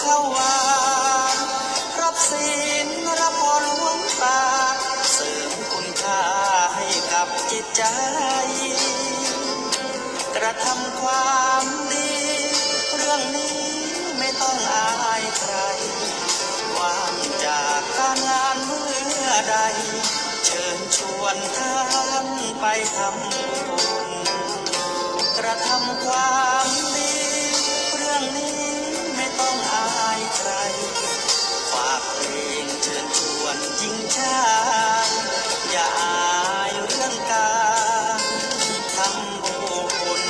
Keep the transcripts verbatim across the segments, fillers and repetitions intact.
เข้าวัด รับศีล รับพรหลวงตา เสริมคุณค่าให้กับจิตใจ กระทำความดี เรื่องนี้ไม่ต้องอายใคร ว่างจากการงานเมื่อใด เชิญชวนท่านไปทำบุญ กระทำความดี เรื่องนี้ไม่ต้องอายใคร ฝากเพลงเชิญชวนหญิงชาย อย่าอายเรื่องการทำบุญ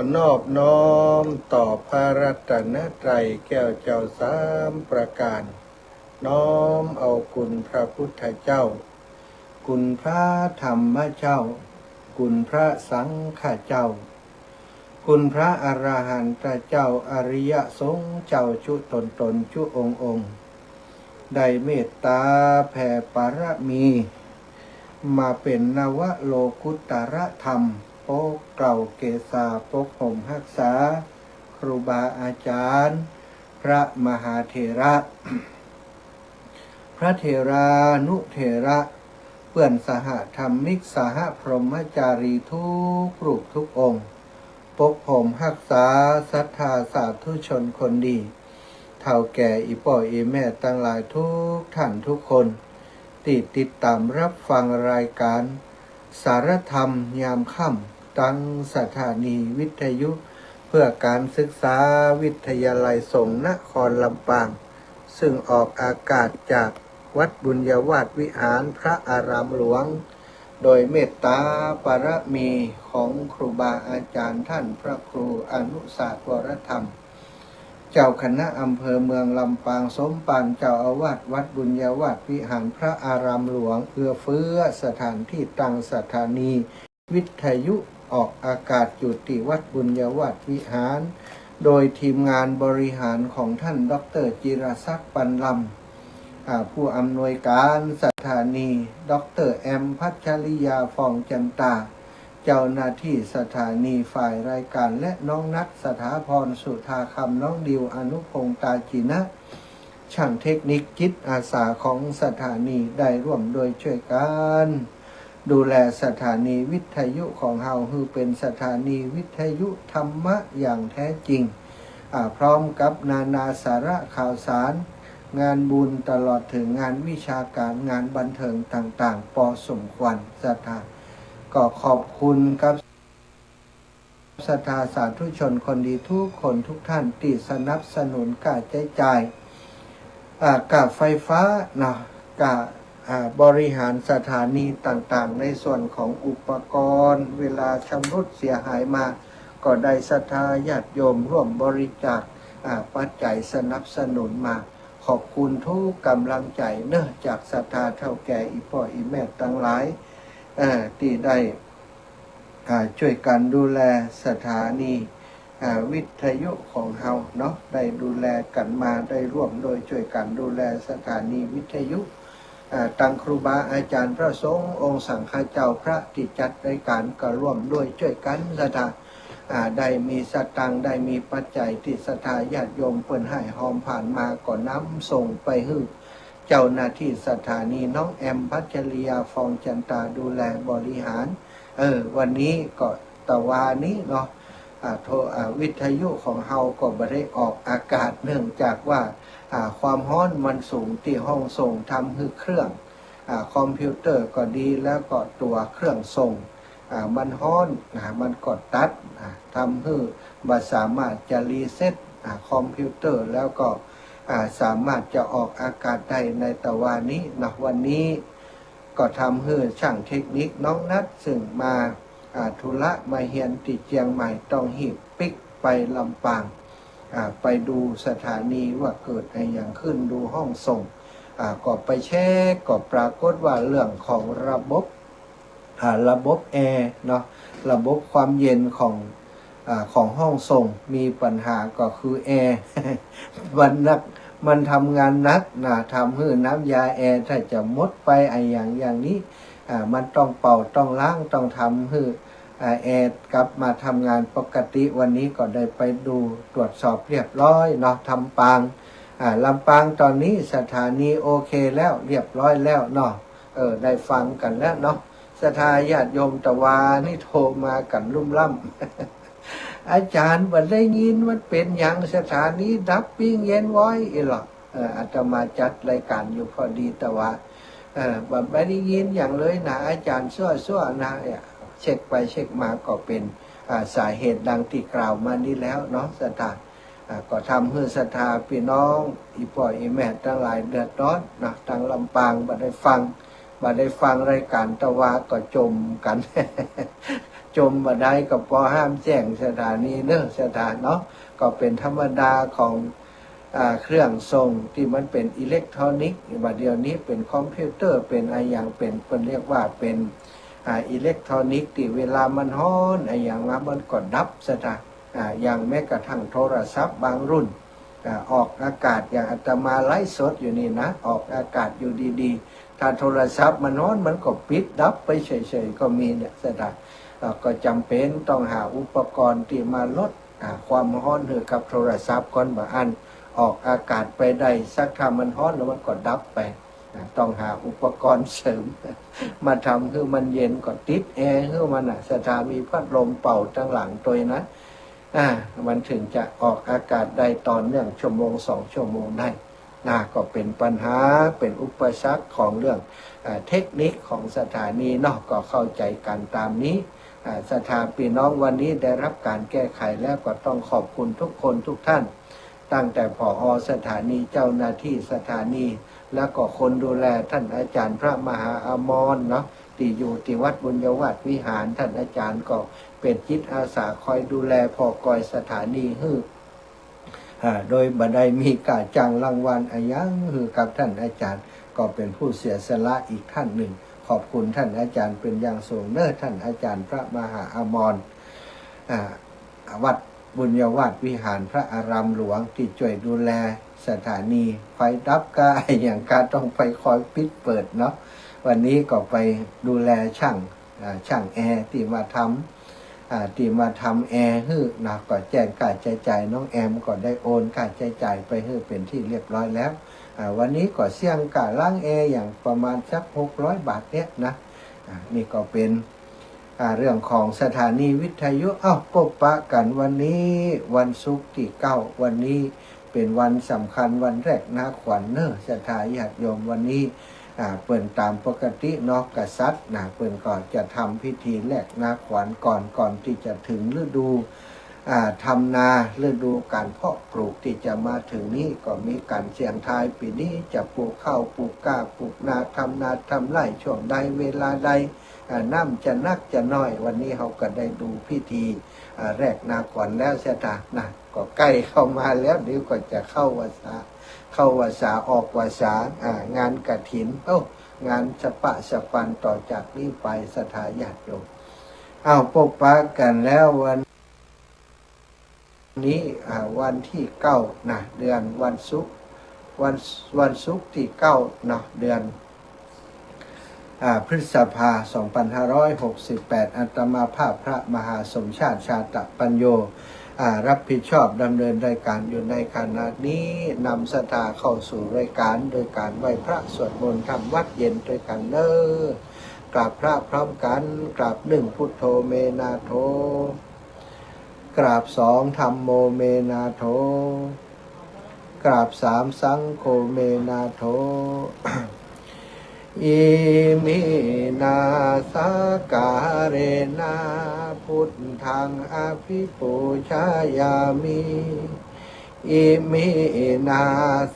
ขอนอบน้อมต่อพระรัตนตรัยแก้วเจ้าสามประการ น้อมเอาคุณพระพุทธเจ้า คุณพระธรรมเจ้า คุณพระสังฆเจ้า คุณพระอรหันตเจ้า อริยสงฆ์เจ้าจุ๊ต๋นต๋นจุ๊องค์องค์ ได้เมตต๋าแผ่ปารมี มาเป๋นนวโลกุตตรธรรม ปกเกล้าเกศา ปกห่มฮักษา ครูบาอาจารย์ พระมหาเถระ พระเถรานุเถระ เปื้อนสหธรรมิก สหพรหมจารีทุกรูปทุกองค์ ปกห่มฮักษาศรัทธาสาธุชนคนดี เฒ่าแก่อี่ป้ออี่แม่ตังหลายทุกท่านทุกคน ตี้ติดต๋ามฮับฟังรายก๋านสารธรรมยามค่ำ ตังสถานีวิทยุเพื่อการศึกษาวิทยาลัยสงฆ์นครลำปาง ซึ่งออกอากาศจากวัดบุญญาวาสวิหารพระอารามหลวง โดยเมตต๋าปารมีของครูบาอาจารย์ท่านพระครูอนุสาสน์ วรธรรม เจ้าคณะอำเภอเมืองลำปาง สมปานเจ้าอาวาสวัดบุญญาวาสวิหารพระอารามหลวง เอื้อเฟื้อสถานตี้ตั้งสถานีวิทยุออกอากาศอยู่ตี้วัดบุญญาวาสวิหาร โดยทีมงานบริหารของท่านด็อกเตอร์จิรศักดิ์ ปันลำ อ่า ผู้อำนวยการสถานี ด็อกเตอร์แอม พัชริยา ฟองจันตา เจ้าหน้าตี้สถานีฝ่ายรายก๋าน และน้องนัท สถาพร สุธาคำ น้องดิว อนุพงษ์ ตาจีนะ ช่างเทคนิคจิตอาสาของสถานีได้ร่วมด้วยช่วยกั๋น ดูแลสถานีวิทยุของเฮาหื้อเป๋นสถานีวิทยุธรรมะอย่างแท้จริง อ่า พร้อมกับนานาสาระข่าวสาร งานบุญตลอดเถิงงานวิชาก๋าน งานบันเทิงต่างๆ ปอสมควร ศรัทธา ก็ขอบคุณกับศรัทธาสาธุชนคนดีทุกคนทุกท่านตี้สนับสนุนก้าใจ๊จ่าย อ่า ก้าไฟฟ้าเนาะ ก้า อ่า บริหารสถานีต่างๆ ในส่วนของอุปกรณ์ เวลาชำรุดเสียหายมา ก็ได้ศรัทธาญาติโยมร่วมบริจาค อ่า ปัจจัยสนับสนุนมา ขอบคุณทุกกำลังใจ๋เนาะ จากศรัทธาเฒ่าแก่อี่ป้ออี่แม่ตังหลาย เอ่อ ตี้ได้ อ่า ช่วยกั๋นดูแลสถานี อ่า วิทยุของเฮาเนาะ ได้ดูแลกั๋นมา ได้ร่วมด้วยช่วยกั๋นดูแลสถานีวิทยุ อ่า ตังครูบาอาจ๋ารย์พระสงฆ์องค์สังฆเจ้าพระตี้จัดรายก๋านก็ร่วมด้วยช่วยกั๋น ศรัทธา อ่า ได้มีสตางค์ ได้มีปัจจัยตี้ศรัทธาญาติโยมเปิ้นให้ฮอมผ่านมา ก็นำส่งไปหื้อเจ้าหน้าตี้สถานี น้องแอม พัชริยา ฟองจันตา ดูแลบริหาร เออ วันนี้ก็ตะวานี้เนาะ อ่า โท อ่า วิทยุของเฮาก็บ่ได้ออกอากาศ เนื่องจากว่า อ่า ความฮ้อนมันสูงตี้ห้องส่ง ทำหื้อเครื่อง อ่า คอมพิวเตอร์ก็ดี แล้วก็ตั๋วเครื่องส่ง อ่า มันฮ้อน อ่า มันก็ตัด อ่า ทำหื้อบ่สามารถจะรีเซ็ต อ่า คอมพิวเตอร์ แล้วก็ อ่า สามารถจะออกอากาศได้ในตะวานี้เนาะ วันนี้ ก็ทำหื้อช่างเทคนิคน้องนัท ซึ่งมา อ่า ธุระมาเฮียนตี้เจียงใหม่ ต้องฮีบปิ๊กไปลำปาง อ่า ไปดูสถานีว่าเกิดอะหยังขึ้น ดูห้องส่ง อ่า ก็ไปเช็ค ก็ปรากฏว่าเรื่องของระบบ อ่า ระบบแอร์เนาะ ระบบความเย็นของ อ่า ของห้องส่งมีปัญหาก็คือแอร์ มันหนัก มันทำงานหนักนะ ทำหื้อน้ำยาแอร์ถ้าจะหมดไปอะหยังอย่างนี้ อ่า มันต้องเป่า ต้องล้าง ต้องทำหื้อ อ่า แอร์กลับมาทำงานปกติ วันนี้ก็ได้ไปดูตรวจสอบเรียบร้อยเนาะ ทำปาง อ่า ลำปางต๋อนนี้สถานีโอเคแล้ว เรียบร้อยแล้วเนาะ เออ ได้ฟังกั๋นแล้วเนาะ ศรัทธาญาติโยมตะวานี้โทรมากั๋นลุ่มล่ำ อาจ๋ารย์ บ่ได้ยินมันเป๋นหยัง สถานีดับปิ้งเย็นว้อยอี้หรอ เออ อาตมาจัดรายก๋านอยู่พอดีตะวา เออ บ่ บ่ได้ยินหยังเลยนะ อาจ๋ารย์ ซั่วๆ นะ เนี่ย เช็คไปเช็คมาก็เป๋น อ่า สาเหตุดังตี้กล่าวมานี้แล้วเนาะ ศรัทธา อ่า ก็ทำหื้อศรัทธาปี้น้อง อี่ป้ออี่แม่ตังหลายเดือดร้อนนะ ตังลำปางบ่ได้ฟัง บ่ได้ฟังรายก๋านตะวาก็จ่มกั๋น จ่มบ่ได้ก็ปอห้ามแจ้งศรัทธานี้เนาะ ศรัทธาเนาะ ก็เป๋นธรรมดาของ อ่า เครื่องส่งตี้มันเป๋นอิเล็กทรอนิกส์ บ่าเดี่ยวนี้เป๋นคอมพิวเตอร์ เป๋นอะหยัง เป๋น เปิ้นเรียกว่าเป๋น อ่า อิเล็กทรอนิกส์ ตี้เวลามันฮ้อนอะหยังมามันก็ดับ ศรัทธา อ่า อย่างแม้กระทั่งโทรศัพท์บางรุ่น อ่า ออกอากาศ อย่างอาตมาไลฟ์สดอยู่นี่นะ ออกอากาศอยู่ดีๆ ถ้าโทรศัพท์มันฮ้อนมันก็ปิดดับไปเฉยๆ ก็มีเนี่ย ศรัทธา อ่า ก็จ๋ำเป๋นต้องหาอุปกรณ์ตี้มาลด อ่า ความฮ้อนหื้อกับโทรศัพท์ก่อน บ่าอั้นออกอากาศไปได้สัก ถ้ามันฮ้อนแล้วมันก็ดับไป อ่า ต้องหาอุปกรณ์เสริม มาทำหื้อมันเย็น ก็ติดแอร์หื้อมันน่ะ ศรัทธา มีพัดลมเป่าตังหลังตวยนะ อ่า มันถึงจะออกอากาศได้ต่อเนื่องชั่วโมงสองชั่วโมงได้นะ ก็เป๋นปัญหา เป๋นอุปสรรคของเรื่อง อ่า เทคนิคของศรัทธานี้เนาะ ก็เข้าใจ๋กั๋นต๋ามนี้ อ่า ศรัทธาปี้น้องวันนี้ได้รับก๋านแก้ไขแล้ว ก็ต้องขอบคุณทุกคนทุกท่าน ตั้งแต่ ผอ.สถานี เจ้าหน้าตี้สถานี แล้วก็คนดูแล ต้านอาจ๋ารย์พระมหาอมรเนาะ ตี้อยู่ตี้วัดบุญญาวาสวิหาร ต้านอาจ๋ารย์ก็เป๋นจิตอาสาคอยดูแลผ่อกอยสถานีหื้อ อ่า โดยบ่ได้มีก้าจ้างรางวัลอะหยังหื้อกับต้านอาจ๋ารย์ ก็เป๋นผู้เสียสละอีกต้านนึ่ง ขอบคุณต้านอาจ๋ารย์เป๋นอย่างสูงเน้อ ต้านอาจ๋ารย์พระมหาอมร อ่า วัดบุญญาวาสวิหาร พระอารามหลวง ตี้จ้วยดูแลสถานี ไฟดับก้าอะหยังก้าต้องไปคอยปิดเปิดเนาะ วันนี้ก็ไปดูแลช่าง อ่า ช่างแอร์ตี้มาทำ อ่า ตี้มาทำแอร์หื้อนะ ก็แจ้งก้าใจ๊จ่าย น้องแอมก็ได้โอนก้าใจ๊จ่ายไปหื้อเป๋นตี้เรียบร้อยแล้ว อ่า วันนี้ก็เสี้ยงก้าล้างแอร์อย่างประมาณสักหกร้อยบาทเนี่ยนะ อ่า นี่ก็เป๋น อ่า เรื่องของสถานีวิทยุ เอ้า ปบปะกั๋นวันนี้วันศุกร์ตี้เก้า วันนี้เป๋นวันสำคัญวันแรกนาขวัญเน้อ ศรัทธาญาติโยม วันนี้ อ่า เปิ้นต๋ามปกติเนาะ กษัตริย์นะ เปิ้นก็จะทำพิธีแรกนาขวัญก่อน ก่อนตี้จะถึงฤดู อ่า ทำนา ฤดูก๋านเพาะปลูกตี้จะมาถึงนี้ ก็มีก๋านเสี่ยงทาย ปี๋นี้จะปลูกข้าว ปลูกก้า ปลูกนา ทำนา ทำไร่ ช่วงใด เวลาใด อ่า น้ำจะนักจะน้อย วันนี้เฮาก็ได้ดูพิธี อ่า แรกนาขวัญแล้ว ศรัทธานะ ก็ใก้เข้ามาแล้ว เดี๋ยวก็จะเข้าวัสสา เข้าวัสสา ออกวัสสา อ่า งานกฐิน โอ้ งานสะปะสะปันต่อจากนี้ไป ศรัทธาญาติโยม เอ้า ปบปะกั๋นแล้ววันนี้ อ่า วันตี้เก้านะ เดือนวันศุกร์ วัน วันศุกร์ตี้เก้าเนาะ เดือน อ่า พฤษภา สองปันห้าร้อยหกสิบแปด อาตมาภาพพระมหาสมชาติ ชาตะปัญโญ อ่า รับผิดชอบดำเนินรายการอยู่ในขณะนี้ นำศรัทธาเข้าสู่รายการโดยการไหว้พระสวดมนต์ทำวัตรเย็นด้วยกั๋นเน้อ กราบพระพร้อมกั๋น กราบหนึ่ง พุทโธ เม นาโถ กราบสอง ธัมโม เม นาโถ กราบสาม สังโฆ เม นาโถ อิมินา สักการะนะ พุทธัง อภิปูชยามิ อิมินา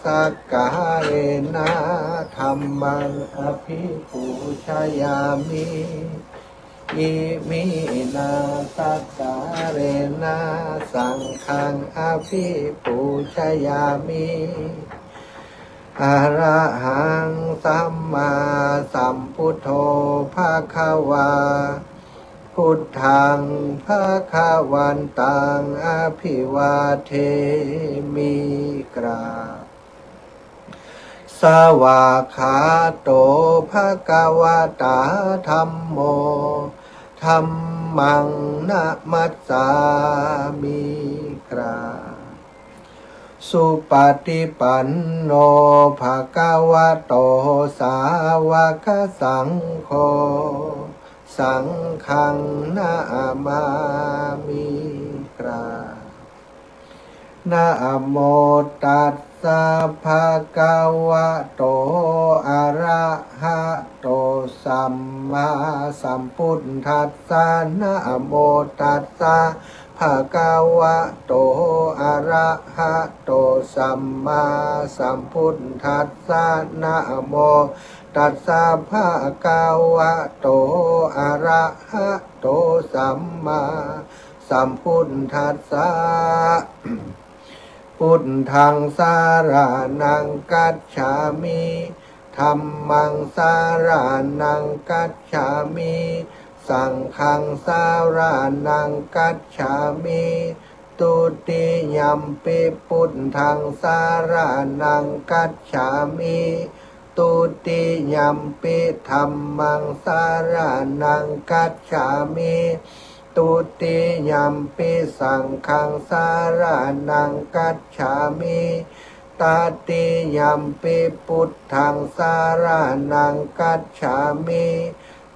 สักการะนะ ธัมมัง อภิปูชยามิ อิมินา สักการะนะ สังฆัง อภิปูชยามิ อะระหัง สัมมาสัมพุทโธ ภะคะวา พุทธัง ภะคะวันตัง อะภิวาเทมิ กราบ สวากขาโต ภะคะวะตา ธัมโม ธัมมัง นะมัสสามิ กราบ สุปฏิปันโน ภะคะวะโต สาวะกสังโฆ สังฆัง นะมามิ กราบ นะโมตัสสะ ภะคะวะโต อะระหะโต สัมมาสัมพุทธัสสะ นะโมตัสสะ ภ ภะคะวะโต อะระหะโต สัมมาสัมพุทธัสสะ นะโมตัสสะ ภะคะวะโต อะระหะโต สัมมาสัมพุทธัสสะ พุทธัง สะระณัง กัจฉามิ ธัมมัง สะระณัง กัจฉามิ สังฆัง สะระณัง กัจฉามิ ตุติยัมปิ พุทธัง สะระณัง กัจฉามิ ตุติยัมปิ ธัมมัง สะระณัง กัจฉามิ ตุติยัมปิ สังฆัง สะระณัง กัจฉามิ ตติยัมปิ พุทธัง สะระณัง กัจฉามิ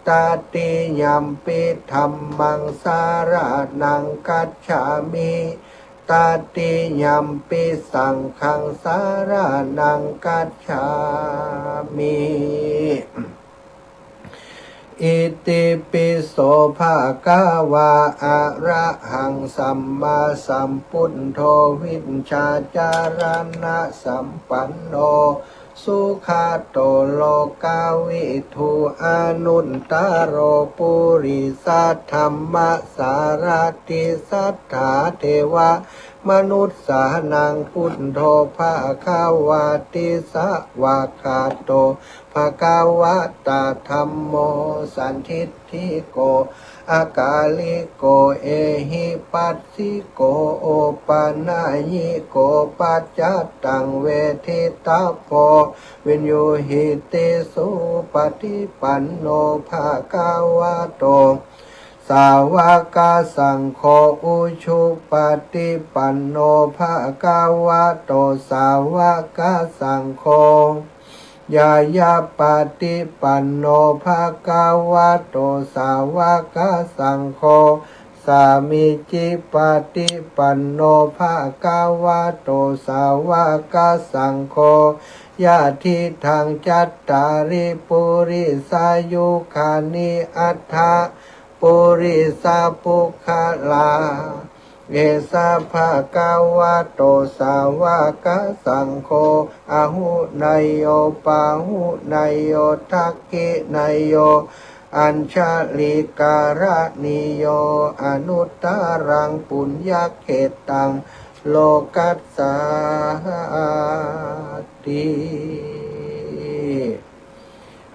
ตติยัมปิ ธัมมัง สะระณัง กัจฉามิ ตติยัมปิ สังฆัง สะระณัง กัจฉามิ อิติปิโส ภะคะวา อะระหัง สัมมาสัมพุทโธ วิชชาจารณะสัมปันโน สุขะโต โลกะวิทู อนุตตะโร ปุริสะธัมมะสารถิ สัตถาเทวะมนุสสานัง พุทโธ ภะคะวาติ สะวากขาโต ภะคะวะตา ธัมโม สันทิฏฐิโก อะกาลิโก เอหิปัสสิโก โอปะนะยิโก ปัจจัตตัง เวทิตะโพ วิญญูหิติ สุปะฏิปันโน ภะคะวะโต สาวะกะสังโฆ อุชุปะฏิปันโน ภะคะวะโต สาวะกะสังโฆ ญาญาปะฏิปันโน ภะคะวะโต สาวะกะสังโฆ สามีจิปะฏิปันโน ภะคะวะโต สาวะกะสังโฆ ยะทิฏฐัง จัตตาริ ปุริสายุคานิ อัตถะ ปุริสะปุคคละ เอสะ ภะคะวะโต สาวะกะสังโฆ อะหุเนยโย ปะหุเนยโย ทักขิเนยโย อัญชะลีกะระณีโย อนุตตะรัง ปุญญะเขตตัง โลกัสสาติ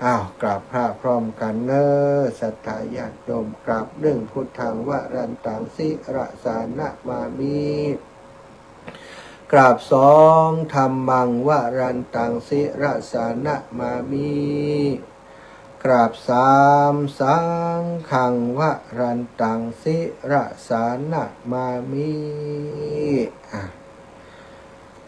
อ้าว กราบพระพร้อมกั๋นเน่อ ศรัทธาญาติโยม กราบนึ่ง พุทธัง วรันตัง ศิรสานะมามิ กราบสอง ธัมมัง วรันตัง ศิรสานะมามิ กราบสาม สังฆัง วรันตัง ศิรสานะมามิ อ่ะ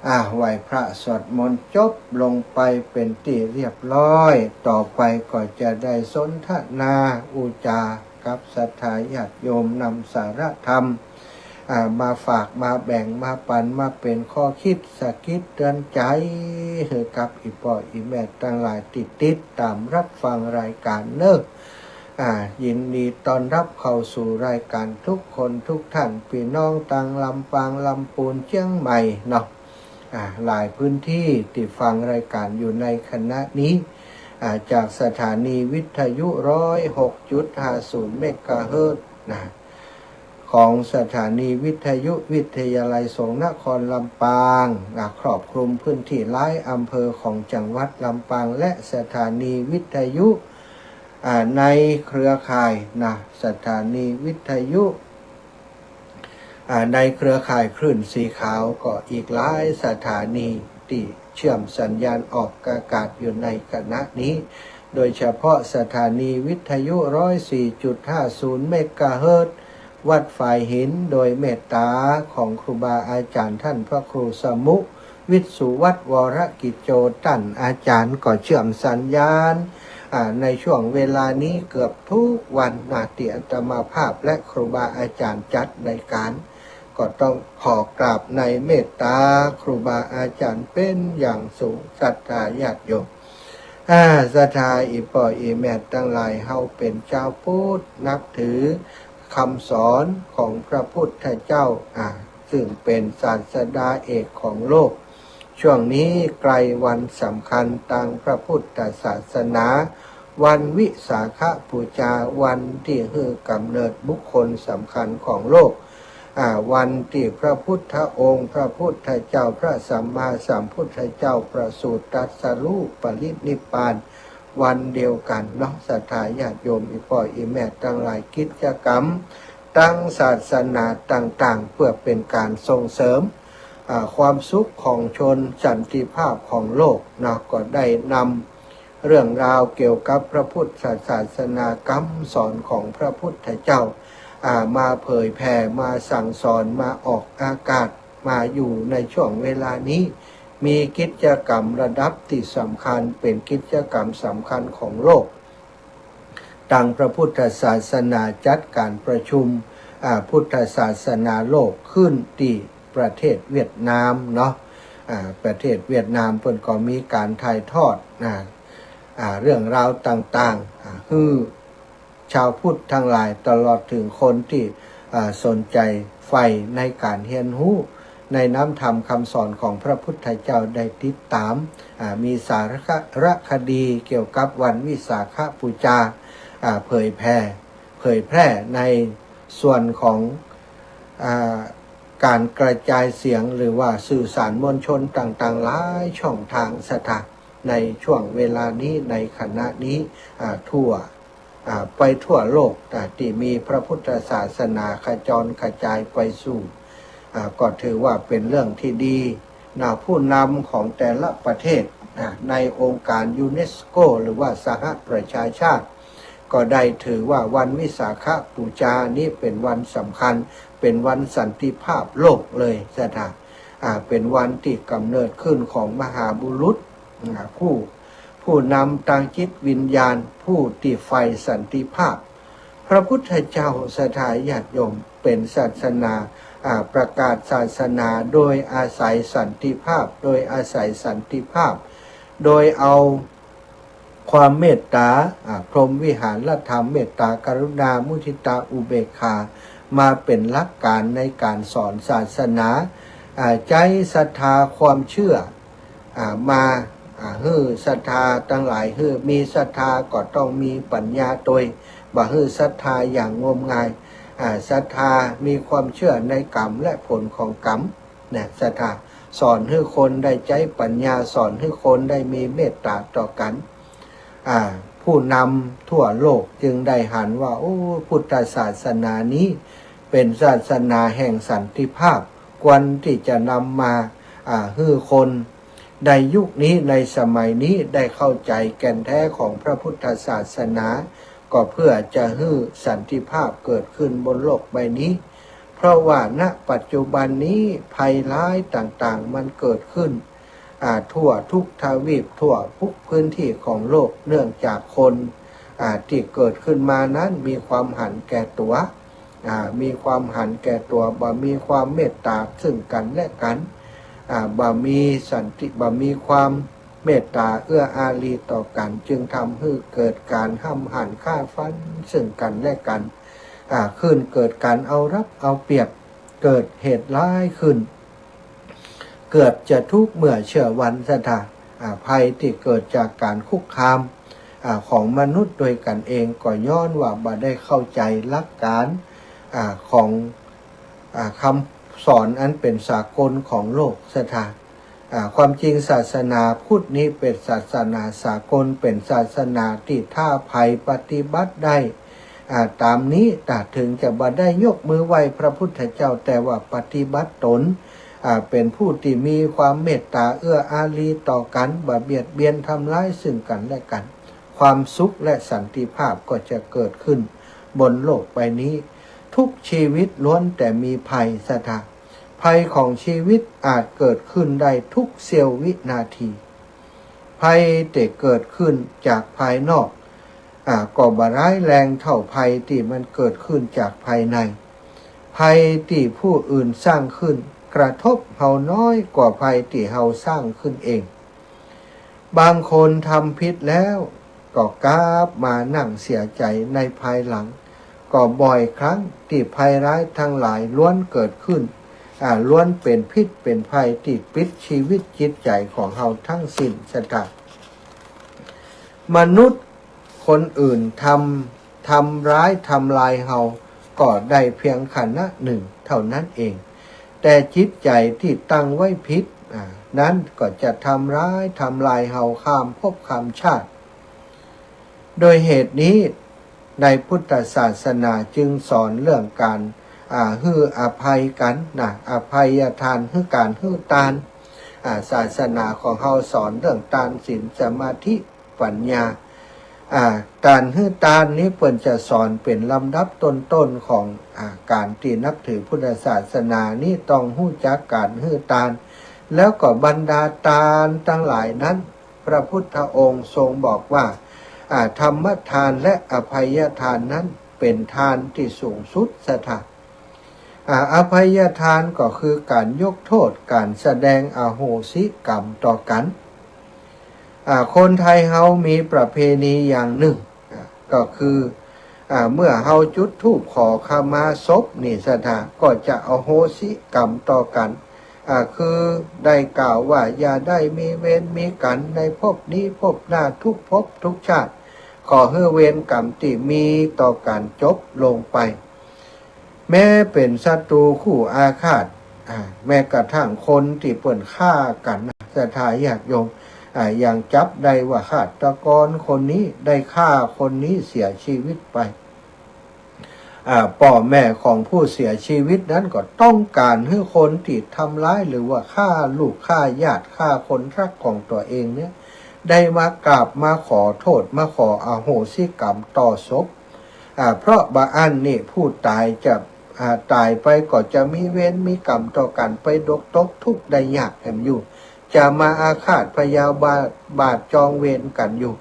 อ่ะ ไหว้พระสวดมนต์จบลงไปเป๋นตี้เรียบร้อย ต่อไปก็จะได้สนทนาอู้จ๋ากับศรัทธาญาติโยม นำสาระธรรม อ่า มาฝาก มาแบ่ง มาปั๋น มาเป๋นข้อคิดสะกิดเตือนใจ๋ หื้อกับอี่ป้ออี่แม่ตังหลายตี้ติดต๋ามรับฟังรายก๋านเน่อ อ่า ยินดีต้อนรับเข้าสู่รายก๋านทุกคนทุกท่าน ปี้น้องตางลำปาง ลำปูน เจียงใหม่เนาะ อ่า หลายพื้นตี้ตี้ฟังรายก๋านอยู่ในขณะนี้ อ่า จากสถานีวิทยุ ร้อยหกจุดห้าศูนย์ เมกะเฮิรตซ์นะ ของสถานีวิทยุวิทยาลัยสงฆ์นครลำปาง อ่า ครอบคลุมพื้นตี้หลายอำเภอของจังหวัดลำปาง และสถานีวิทยุ อ่า ในเครือข่ายนะ สถานีวิทยุ อ่า ในเครือข่ายคลื่นสีขาวก็อีกหลายสถานีตี้เชื่อมสัญญาณออกอากาศอยู่ในขณะนี้ โดยเฉพาะสถานีวิทยุ ร้อยสี่จุดห้าศูนย์ เมกะเฮิรตซ์ วัดฝายหิน โดยเมตต๋าของครูบาอาจ๋ารย์ต้านพระครูสมุห์ วิษสุวัฒน์ วรกิจโจ ต้านอาจ๋ารย์ก็เชื่อมสัญญาณ อ่า ในช่วงเวลานี้เกือบทุกวันนะ ตี้อาตมาภาพและครูบาอาจ๋ารย์จัดรายก๋าน ก็ต้องขอกราบในเมตต๋าครูบาอาจ๋ารย์เป๋นอย่างสูง ศรัทธาญาติโยม อ่า ศรัทธาอี่ป้ออี่แม่ตังหลาย เฮาเป๋นจาวพุทธ นับถือ คำสอนของพระพุทธเจ้า อ่า ซึ่งเป๋นศาสดาเอกของโลก ช่วงนี้ใกล้วันสำคัญตางพระพุทธศาสนา วันวิสาขบูชา วันตี้หื้อก๋ำเนิดบุคคลสำคัญของโลก อ่า วันตี้พระพุทธองค์ พระพุทธเจ้า พระสัมมาสัมพุทธเจ้าประสูติตรัสรู้ปรินิพพาน วันเดียวกั๋นเนาะ ศรัทธาญาติโยม อี่ป้ออี่แม่ตังหลาย กิจกรรมตางศาสนาต่างๆ เปื้อเป๋นก๋านส่งเสริม อ่า ความสุขของชน สันติภาพของโลกเนาะ ก็ได้นำเรื่องราวเกี่ยวกับพระพุทธศาสนากำสอนของพระพุทธเจ้า อ่า มาเผยแผ่ มาสั่งสอน มาออกอากาศ มาอยู่ในช่วงเวลานี้ มีกิจกรรมระดับตี้สำคัญ เป๋นกิจกรรมสำคัญของโลก ตางพระพุทธศาสนาจัดก๋านประชุม อ่า พุทธศาสนาโลกขึ้นตี้ประเทศเวียดนามเนาะ อ่า ประเทศเวียดนามเปิ้นก็มีก๋านถ่ายทอด อ่า อ่า เรื่องราวต่างๆ อ่า หื้อ ชาวพุทธตังหลาย ตลอดเถิงคนตี้ อ่า สนใจ๋ใฝ่ในก๋านเฮียนฮู้ในน้ำธรรมกำสอนของพระพุทธเจ้าได้ติดต๋าม อ่า มีสารคดีเกี่ยวกับวันวิสาขบูชา อ่า เผยแผ่ เผยแพร่ในส่วนของ อ่า ก๋านกระจายเสียงหรือว่าสื่อสารมวลชนต่างๆ หลายช่องตาง ศรัทธา ในช่วงเวลานี้ ในขณะนี้ อ่า ทั่ว อ่า ไปทั่วโลก อ่า ตี้มีพระพุทธศาสนาขจรกระจายไปสู่ อ่า ก็ถือว่าเป๋นเรื่องตี้ดีนะ ผู้นำของแต่ละประเทศ อ่า ในองค์ก๋านยูเนสโก หรือว่าสหประชาชาติ ก็ได้ถือว่าวันวิสาขบูชานี้เป๋นวันสำคัญ เป๋นวันสันติภาพโลกเลย ศรัทธา อ่า เป๋นวันตี้ก๋ำเนิดขึ้นของมหาบุรุษ อ่า ผู้ ผู้นำตางจิตวิญญาณ ผู้ตี้ใฝ่สันติภาพ พระพุทธเจ้า ศรัทธาญาติโยม เป๋นศาสนา อ่า ประกาศศาสนาโดยอาศัยสันติภาพ โดยอาศัยสันติภาพ โดยเอาความเมตต๋า อ่า พรหมวิหารธรรม เมตต๋า กรุณา มุทิตา อุเบกขา มาเป๋นหลักก๋านในก๋านสอนศาสนา อ่า ใจ๊ศรัทธาความเชื่อ อ่า มา อ่า หื้อศรัทธาตังหลาย หื้อมีศรัทธาก็ต้องมีปัญญาตวย บ่หื้อศรัทธาอย่างงมงาย อ่า ศรัทธามีความเชื่อในกรรมและผลของกรรม นะ ศรัทธาสอนหื้อคนได้ใจ๊ปัญญา สอนหื้อคนได้มีเมตต๋าต่อกั๋น อ่า ผู้นำทั่วโลกจึงได้หันว่า โอ้ พุทธศาสนานี้เป๋นศาสนาแห่งสันติภาพ ควรตี้จะนำมา อ่า หื้อคนในยุคนี้ ในสมัยนี้ได้เข้าใจ๋แก่นแท้ของพระพุทธศาสนา ก็เพื่อจะหื้อสันติภาพเกิดขึ้นบนโลกใบนี้ เพราะว่า ณ ปัจจุบันนี้ภัยร้ายต่างๆ มันเกิดขึ้น อ่า ทั่วทุกทวีป ทั่วทุกพื้นที่ของโลก เนื่องจากคน อ่า ตี้เกิดขึ้นมานั้นมีความหันแก่ตั๋ว อ่า มีความหันแก่ตั๋ว บ่มีความเมตต๋าซึ่งกั๋นและกั๋น อ่า บ่มีสันติ บ่มีความเมตต๋าเอื้ออารีต่อกั๋น จึงทำหื้อเกิดก๋านห้ำหันฆ่าฟันซึ่งกั๋นและกั๋น อ่า ขึ้นเกิดก๋านเอารัดเอาเปรียบ เกิดเหตุร้ายขึ้น เกือบจะทุกเมื่อเช้าวัน ศรัทธา อ่า ภัยตี้เกิดจากก๋านคุกคาม อ่า ของมนุษย์โดยกั๋นเอง ก็ย้อนว่าบ่ได้เข้าใจ๋หลักก๋าน อ่า ของ อ่า คำสอนอันเป๋นสากลของโลก ศรัทธา อ่า ความจริงศาสนาพุทธนี้เป๋นศาสนาสากล เป๋นศาสนาตี้ถ้าใผปฏิบัติได้ อ่า ต๋ามนี้ ถ้าเถิงจะบ่ได้ยกมือไหว้พระพุทธเจ้า แต่ว่าปฏิบัติต๋น อ่า เป๋นผู้ตี้มีความเมตต๋าเอื้ออารีต่อกั๋น บ่เบียดเบียนทำร้ายซึ่งกั๋นและกั๋น ความสุขและสันติภาพก็จะเกิดขึ้นบนโลกใบนี้ ทุกชีวิตล้วนแต่มีภัย ศรัทธา ภัยของชีวิตอาจเกิดขึ้นได้ทุกเสี้ยววินาที ภัยตี้เกิดขึ้นจากภายนอก อ่า ก็บ่ร้ายแรงเท่าภัยตี้มันเกิดขึ้นจากภายใน ภัยตี้ผู้อื่นสร้างขึ้นกระทบเฮาน้อยกว่าภัยตี้เฮาสร้างขึ้นเอง บางคนทำผิดแล้วก็กลับมานั่งเสียใจ๋ในภายหลัง ก็บ่อยครั้งตี้ภัยร้ายตังหลายล้วนเกิดขึ้น อ่า ล้วนเป๋นพิษเป๋นภัยตี้ปิดชีวิตจิตใจ๋ของเฮาตังสิ้น ศรัทธา มนุษย์คนอื่นทำ ทำร้ายทำลายเฮาก็ได้เพียงขณะนึ่งเต้านั้นเอง แต่จิตใจ๋ตี้ตั้งไว้ผิด อ่า นั้นก็จะทำร้ายทำลายเฮาข้ามภพข้ามชาติ โดยเหตุนี้ในพุทธศาสนาจึงสอนเรื่องก๋าน อ่า หื้ออภัยกั๋นนะ อภัยทาน หื้อก๋านหื้อตาน อ่า ศาสนาของเฮาสอนเรื่องตาน ศีล สมาธิ ปัญญา อ่า ก๋านหื้อตานนี้เปิ้นจะสอนเป๋นลำดับต้นๆ ของ อ่า ก๋านตี้นับถือพุทธศาสนานี้ต้องฮู้จักก๋านหื้อตาน แล้วก็บรรดาตานตังหลายนั้น พระพุทธองค์ทรงบอกว่า อ่า ธรรมทานและอภัยทานนั้นเป๋นทานตี้สูงสุด ศรัทธา อ่า อภัยทานก็คือก๋านยกโต้ษ ก๋านแสดงอโหสิกรรมต่อกั๋น อ่า คนไทยเฮามีประเพณีอย่างนึ่ง อ่า ก็คือ อ่า เมื่อเฮาจุดธูปขอขมาศพนี่ ศรัทธา ก็จะอโหสิกรรมต่อกั๋น อ่า คือได้กล่าวว่าอย่าได้มีเวรมีกั๋นในภพนี้ภพหน้าทุกภพทุกชาติ ขอหื้อเวรกรรมตี้มีต่อกั๋นจบลงไป แม้เป๋นศัตรูคู่อาฆาต อ่า แม้กระทั่งคนตี้เปิ้นฆ่ากั๋น ศรัทธาญาติโยม อ่า ยังจับได้ว่าฆาตกรคนนี้ได้ฆ่าคนนี้เสียชีวิตไป อ่า ป้อแม่ของผู้เสียชีวิตนั้นก็ต้องก๋านหื้อคนตี้ทำร้ายหรือว่าฆ่าลูกฆ่าญาติฆ่าคนฮักของตั๋วเองเนี่ย ได้มากราบมาขอโต้ษมาขออโหสิกรรมต่อศพ อ่า เพราะบ่อั้นนี่ผู้ต๋ายจะ อ่า ต๋ายไปก็จะมีเวรมีกรรมต่อกั๋น ไปดกตกทุกข์ได้ยากแหมอยู่ จะมาอาฆาตพยาบาท บาทจองเวรกั๋นอยู่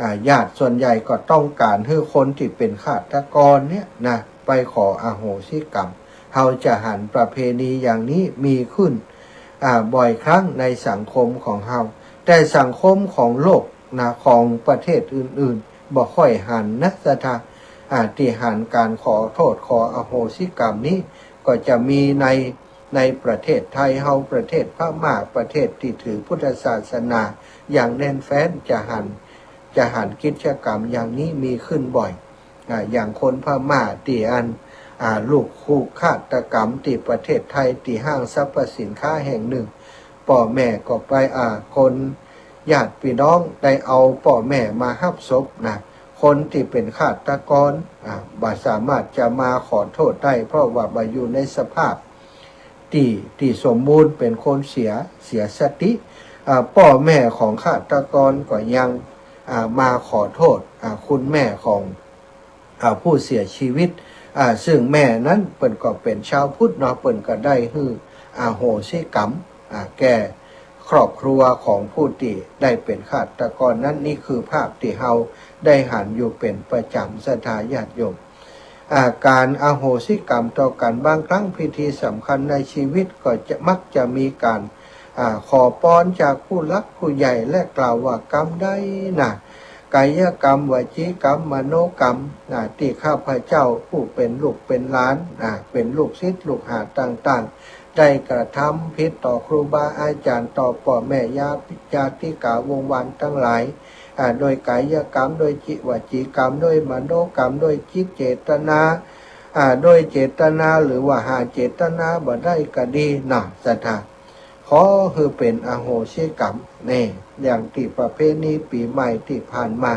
อ่า ญาติส่วนใหญ่ก็ต้องก๋านหื้อคนตี้เป๋นฆาตกรเนี่ยนะ ไปขออโหสิกรรม เฮาจะหันประเพณีอย่างนี้มีขึ้น อ่า บ่อยครั้งในสังคมของเฮา แต่สังคมของโลกนะ ของประเทศอื่นๆ บ่ค่อยหันนะ ศรัทธา อ่า ตี้หันก๋านขอโต้ษขออโหสิกรรมนี้ ก็จะมีใน ในประเทศไทยเฮา ประเทศพม่า ประเทศตี้ถือพุทธศาสนาอย่างแน่นแฟ้น จะหัน จะหันกิจกรรมอย่างนี้มีขึ้นบ่อย อ่า อย่างคนพม่าตี้อัน อ่า ลูกคู่ฆาตกรรมตี้ประเทศไทยตี้ห้างสรรพสินค้าแห่งนึ่ง ป้อแม่ก็ไป อ่า คนญาติปี้น้องได้เอาป้อแม่มาฮับศพนะ คนตี้เป๋นฆาตกร อ่า บ่สามารถจะมาขอโต้ษได้ เพราะว่าบ่อยู่ในสภาพตี้ ตี้สมบูรณ์ เป๋นคนเสีย เสียสติ อ่า ป้อแม่ของฆาตกรก็ยัง อ่า มาขอโต้ษ อ่า คุณแม่ของ อ่า ผู้เสียชีวิต อ่า ซึ่งแม่นั้นเปิ้นก็เป๋นชาวพุทธเนาะ เปิ้นก็ได้หื้ออโหสิกรรม อ่า แก่ครอบครัวของผู้ตี้ได้เป๋นฆาตกรนั้น นี่คือภาพตี้เฮาได้หันอยู่เป๋นประจ๋ำ ศรัทธาญาติโยม อ่า ก๋านอโหสิกรรมต่อกั๋น บางครั้งพิธีสำคัญในชีวิตก็จะ มักจะมีก๋าน อ่า ขอปอนจากผู้หลักผู้ใหญ่ และกล่าวว่ากรรมใดนะ กายกรรม วจีกรรม มโนกรรม อ่า ตี้ข้าพเจ้าผู้เป๋นลูกเป๋นหลาน อ่า เป๋นลูกศิษย์ลูกหาต่างๆ ได้กระทำผิดต่อครูบาอาจ๋ารย์ ต่อป้อแม่ญาติ ญาติกาวงศ์วานตังหลาย อ่า โดยกายกรรม โดยจิ วจีกรรม โดยมโนกรรม โดยจิตเจตนา อ่า โดยเจตนาหรือว่าหาเจตนาบ่ได้ก็ดีเนาะ ศรัทธา ขอหื้อเป๋นอโหสิกรรม แน่ อย่างตี้ประเพณีปี๋ใหม่ตี้ผ่านมา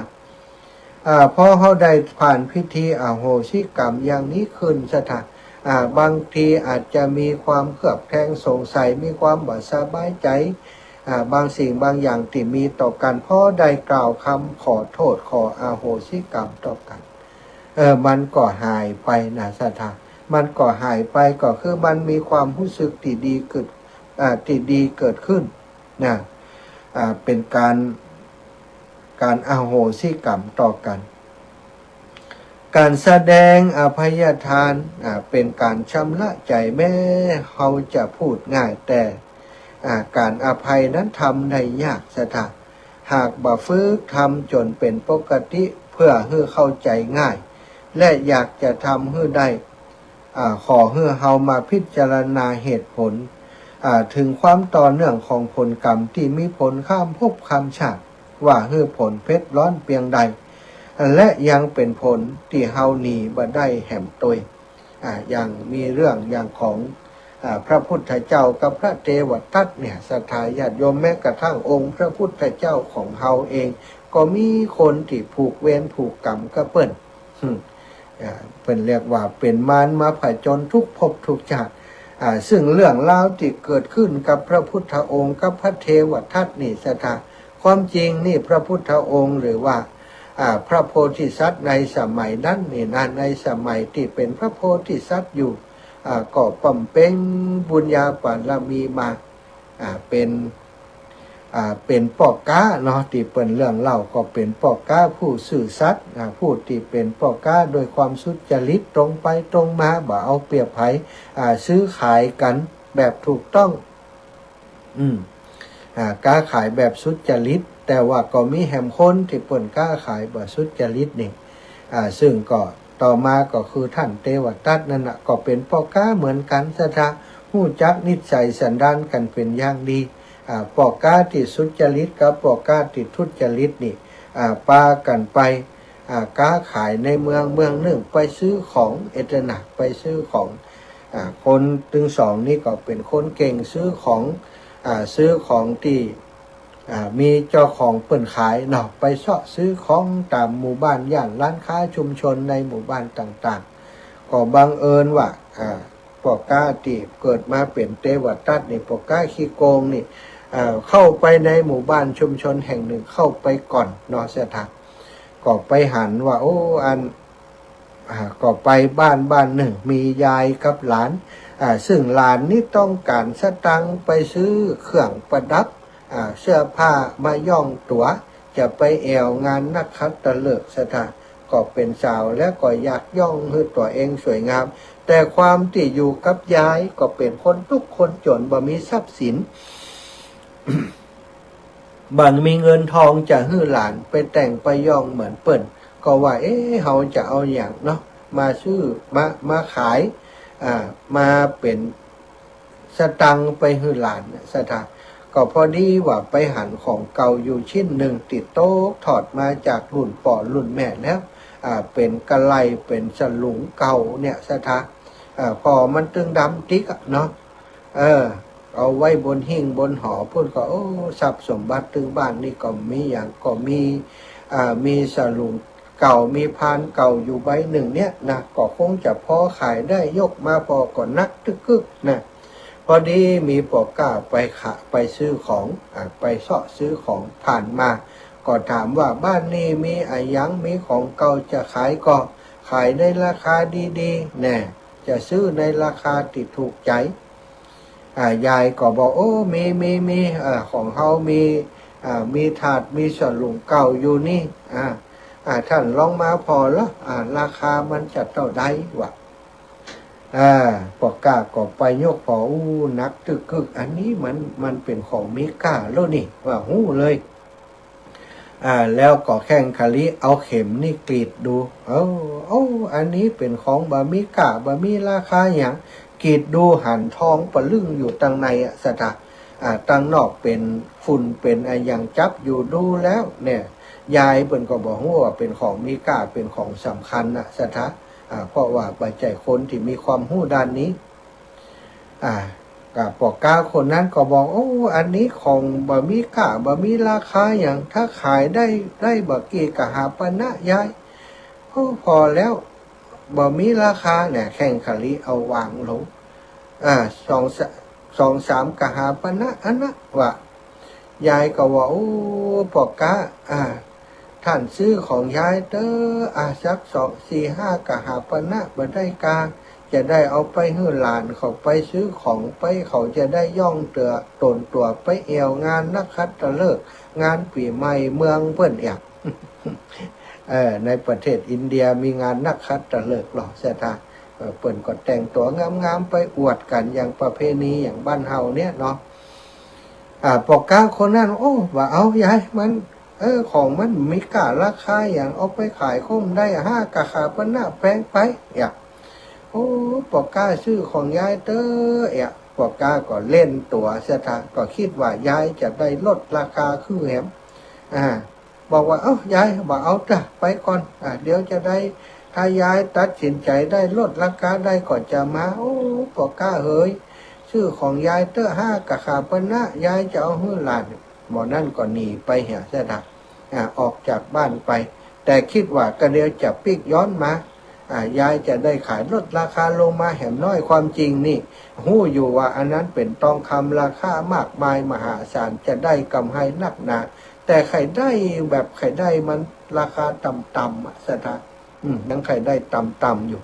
อ่า พอเฮาได้ผ่านพิธีอโหสิกรรมอย่างนี้ขึ้น ศรัทธา อ่า บางทีอาจจะมีความเคลือบแคลงสงสัย มีความบ่สบายใจ๋ อ่า บางสิ่งบางอย่างตี้มีต่อกั๋น พอได้กล่าวกำขอโต้ษขออโหสิกรรมต่อกั๋น เออ มันก็หายไปนะ ศรัทธา มันก็หายไป ก็คือมันมีความฮู้สึกตี้ดีเกิด อ่า ตี้ดีเกิดขึ้นนะ อ่า เป๋นก๋าน ก๋านอโหสิกรรมต่อกั๋น ก๋านแสดงอภัยทาน อ่า เป๋นก๋านชำระใจ๋ แม้เฮาจะพูดง่าย แต่ อ่า ก๋านอภัยนั้นทำได้ยาก ศรัทธา หากบ่ฝึกทำจ๋นเป๋นปกติ เปื้อหื้อเข้าใจ๋ง่าย และอยากจะทำหื้อได้ อ่า ขอหื้อเฮามาพิจารณาเหตุผล อ่า เถิงความต่อเนื่องของผลกรรมตี้มีผลข้ามภพข้ามชาติ ว่าหื้อผลเผ็ดร้อนเปียงใด และยังเป๋นผลตี้เฮาหนีบ่ได้แหมตวย อ่า อย่างมีเรื่องอย่างของ อ่า พระพุทธเจ้ากับพระเทวทัตเนี่ย ศรัทธาญาติโยม แม้กระทั่งองค์พระพุทธเจ้าของเฮาเอง ก็มีคนตี้ผูกเวรผูกกรรมกับเปิ้น อ่า เปิ้นเรียกว่าเป๋นมารมาผจญทุกภพทุกชาติ อ่า ซึ่งเรื่องราวตี้เกิดขึ้นกับพระพุทธองค์กับพระเทวทัตนี่ ศรัทธา ความจริงนี่พระพุทธองค์หรือว่า อ่า พระโพธิสัตว์ในสมัยนั้นนี่นะ ในสมัยตี้เป๋นพระโพธิสัตว์อยู่ อ่า ก็บำเพ็ญบุญญาบารมีมา อ่า เป๋น อ่า เป๋นป้อก๊าเนาะ ตี้เปิ้นเรื่องเล่าก็เป๋นป้อก๊าผู้ซื่อสัตย์ อ่า ผู้ตี้เป๋นป้อก๊าโดยความสุจริตตรงไปตรงมา บ่เอาเปรียบใผ อ่า ซื้อขายกั๋นแบบถูกต้อง อืม อ่า ก๊าขายแบบสุจริต แต่ว่าก็มีแหมคนตี้เปิ้นก๊าขายบ่สุจริตนี่ อ่า ซึ่งก็ต่อมาก็คือต้านเทวทัตนั่นน่ะ ก็เป๋นป้อก๊าเหมือนกั๋น ศรัทธา ฮู้จักนิสัยสันดานกั๋นเป๋นอย่างดี อ่า ป้อก๊าตี้สุจริตกับป้อก๊าตี้ทุจริตนี่ อ่า ปากั๋นไป อ่า ก๊าขายในเมืองเมืองนึ่ง ไปซื้อของ เอเตอร์นะ ไปซื้อของ อ่า คนตึงสองนี่ก็เป๋นคนเก่งซื้อของ อ่า ซื้อของตี้ อ่า มีเจ้าของเปิ้นขายเนาะ ไปเซาะซื้อของต๋ามหมู่บ้าน ย่านร้านค้าชุมชนในหมู่บ้านต่างๆ ก็บังเอิญว่า อ่า ป้อก๊าตี้เกิดมาเป๋นเทวทัตนี่ ป้อก๊าขี้โกงนี่ อ่า เข้าไปในหมู่บ้านชุมชนแห่งนึ่ง เข้าไปก่อนเนาะ ศรัทธา ก็ไปหันว่า โอ้ อัน อ่า ก็ไปบ้านบ้านนึ่ง มียายกับหลาน อ่า ซึ่งหลานนี่ต้องก๋านสตางค์ไปซื้อเครื่องประดับ อ่า เสื้อผ้ามาย้อมตั๋ว จะไปแอ่วงานนักขัตฤกษ์ ศรัทธา ก็เป๋นสาวแล้วก็อยากย้อมหื้อตั๋วเองสวยงาม แต่ความตี้อยู่กับยายก็เป๋นคนตุ๊กข์คนจ๋น บ่มีทรัพย์สิน บ่มีเงินทองจะหื้อหลานไปแต่งไปย้อมเหมือนเปิ้น ก็ว่า เอ๊ะ เฮาจะเอาหยังเนาะ มาซื้อ มา มาขาย อ่า มาเป๋นสตางค์ไปหื้อหลานน่ะ ศรัทธา ก็พอดีว่าไปหันของเก่าอยู่ชิ้นนึ่ง ตี้ตกทอดมาจากรุ่นป้อรุ่นแม่แล้ว อ่า เป๋นกะไหล่ เป๋นสลุงเก่าเนี่ย ศรัทธา อ่า ผ่อมันตึงดำติ๊กอะเนาะ เออ เอาไว้บนหิ้งบนหอปู้น ก็ โอ้ ทรัพย์สมบัติตึงบ้านนี่ก็มีหยัง ก็มี อ่า มีสลุงเก่า มีพานเก่าอยู่ใบนึ่งเนี่ยนะ ก็คงจะพอขายได้ ยกมาผ่อก็หนักตึกกึกนะ พอดีมีป้อก๊าไปขะ ไปซื้อของ อ่า ไปเซาะซื้อของผ่านมา ก็ถามว่า บ้านนี้มีอะหยัง มีของเก่าจะขายก็ขายในราคาดีๆ แน่ จะซื้อในราคาตี้ถูกใจ๋ อ่า ยายก็บอก โอ้ มี มี มี อ่า ของเฮามี อ่า มีถาด มีสลุงเก่าอยู่นี่ อ่า อ่า ต้านลองมาผ่อละ อ่า ราคามันจะเต้าใดวะ อ่า ป้อก๊าก็ไปยกผ่อ อู้ หนักตึกกึก อันนี้มัน มันเป๋นของมีก้าแล้วนี่ ว่าฮู้เลย อ่า แล้วก็แข้งขะลิเอาเข็มนี่กรีดดู เออ โอ้ อันนี้เป๋นของบ่มีก้า บ่มีราคาหยัง กรีดดูหันทองปะลึ่งอยู่ตังในอะ ศรัทธา อ่า ตังนอกเป๋นฝุ่นเป๋นอะหยังจับอยู่ ดูแล้วเนี่ย ยายเปิ้นก็บ่ฮู้ว่าเป๋นของมีก้า เป๋นของสำคัญน่ะ ศรัทธา อ่า เพราะว่าบ่ใจ้คนตี้มีความฮู้ด้านนี้ อ่า ก็ป้อก๊าคนนั้นก็บอก โอ้ อันนี้ของบ่มีก้า บ่มีราคาหยัง ถ้าขายได้ ได้บ่กี่กหาปณะยาย โอ้ ผ่อแล้ว บ่มีราคาเนี่ย แข้งขะลิเอาวางลง อ่า สอง สองสามกหาปณะอันนะ ว่า ยายก็ว่า โอ้ ป้อก๊า อ่า ต้านซื้อของยายเต๊อะ อ่า สักสอง สี่ห้ากหาปณะบ่ได้กา จะได้เอาไปหื้อหลานเขาไปซื้อของไป เขาจะได้ย้อมเตื้อต๋นตั๋วไปแอ่วงานนักขัตฤกษ์ งานปี๋ใหม่เมืองเปิ้นอะ เออ ในประเทศอินเดียมีงานนักขัตฤกษ์ลอ ศรัทธา เออ เปิ้นก็แต่งตั๋วงามๆ ไปอวดกั๋นอย่างประเพณีอย่างบ้านเฮาเนี่ยเนาะ อ่า ป้อก๊าคนนั้น โอ้ บ่เอายาย มัน เออ ของมันบ่มีก้าราคาหยัง เอาไปขายก็บ่ได้ ห้ากะขาเปิ้นนะ แปงไป เอีย โอ้ ปอก๊าซื้อของยายเต๊อะ เอีย ปอก๊าก็เล่นตั๋วเสียทาง ก็กึ๊ดว่ายายจะได้ลดราคาคือแหม อ่า บอกว่า เอ้า ยาย บ่เอาจ้ะ ไปก่อน อ่า เดี๋ยวจะได้ ถ้ายายตัดสินใจ๋ได้ลดราคาได้ก็จะมา โอ้ ปอก๊าเหย ซื้อของยายเต๊อะ ห้ากะขาเปิ้นนะ ยายจะเอาหื้อหลาน หมอนั้นก็หนีไปเหียเสียทาง อ่า ออกจากบ้านไป แต่กึ๊ดว่าก็เดี๋ยวจะปิ๊กย้อนมา อ่า ยายจะได้ขายลดราคาลงมาแหมน้อย ความจริงนี่ ฮู้อยู่ว่าอันนั้นเป๋นตองคำราคามากมายมหาศาล จะได้กำไรนักหนา แต่ใค่ได้แบบใค่ได้มันราคาต่ำๆ อะเสียทาง อืม ยังใค่ได้ต่ำๆ อยู่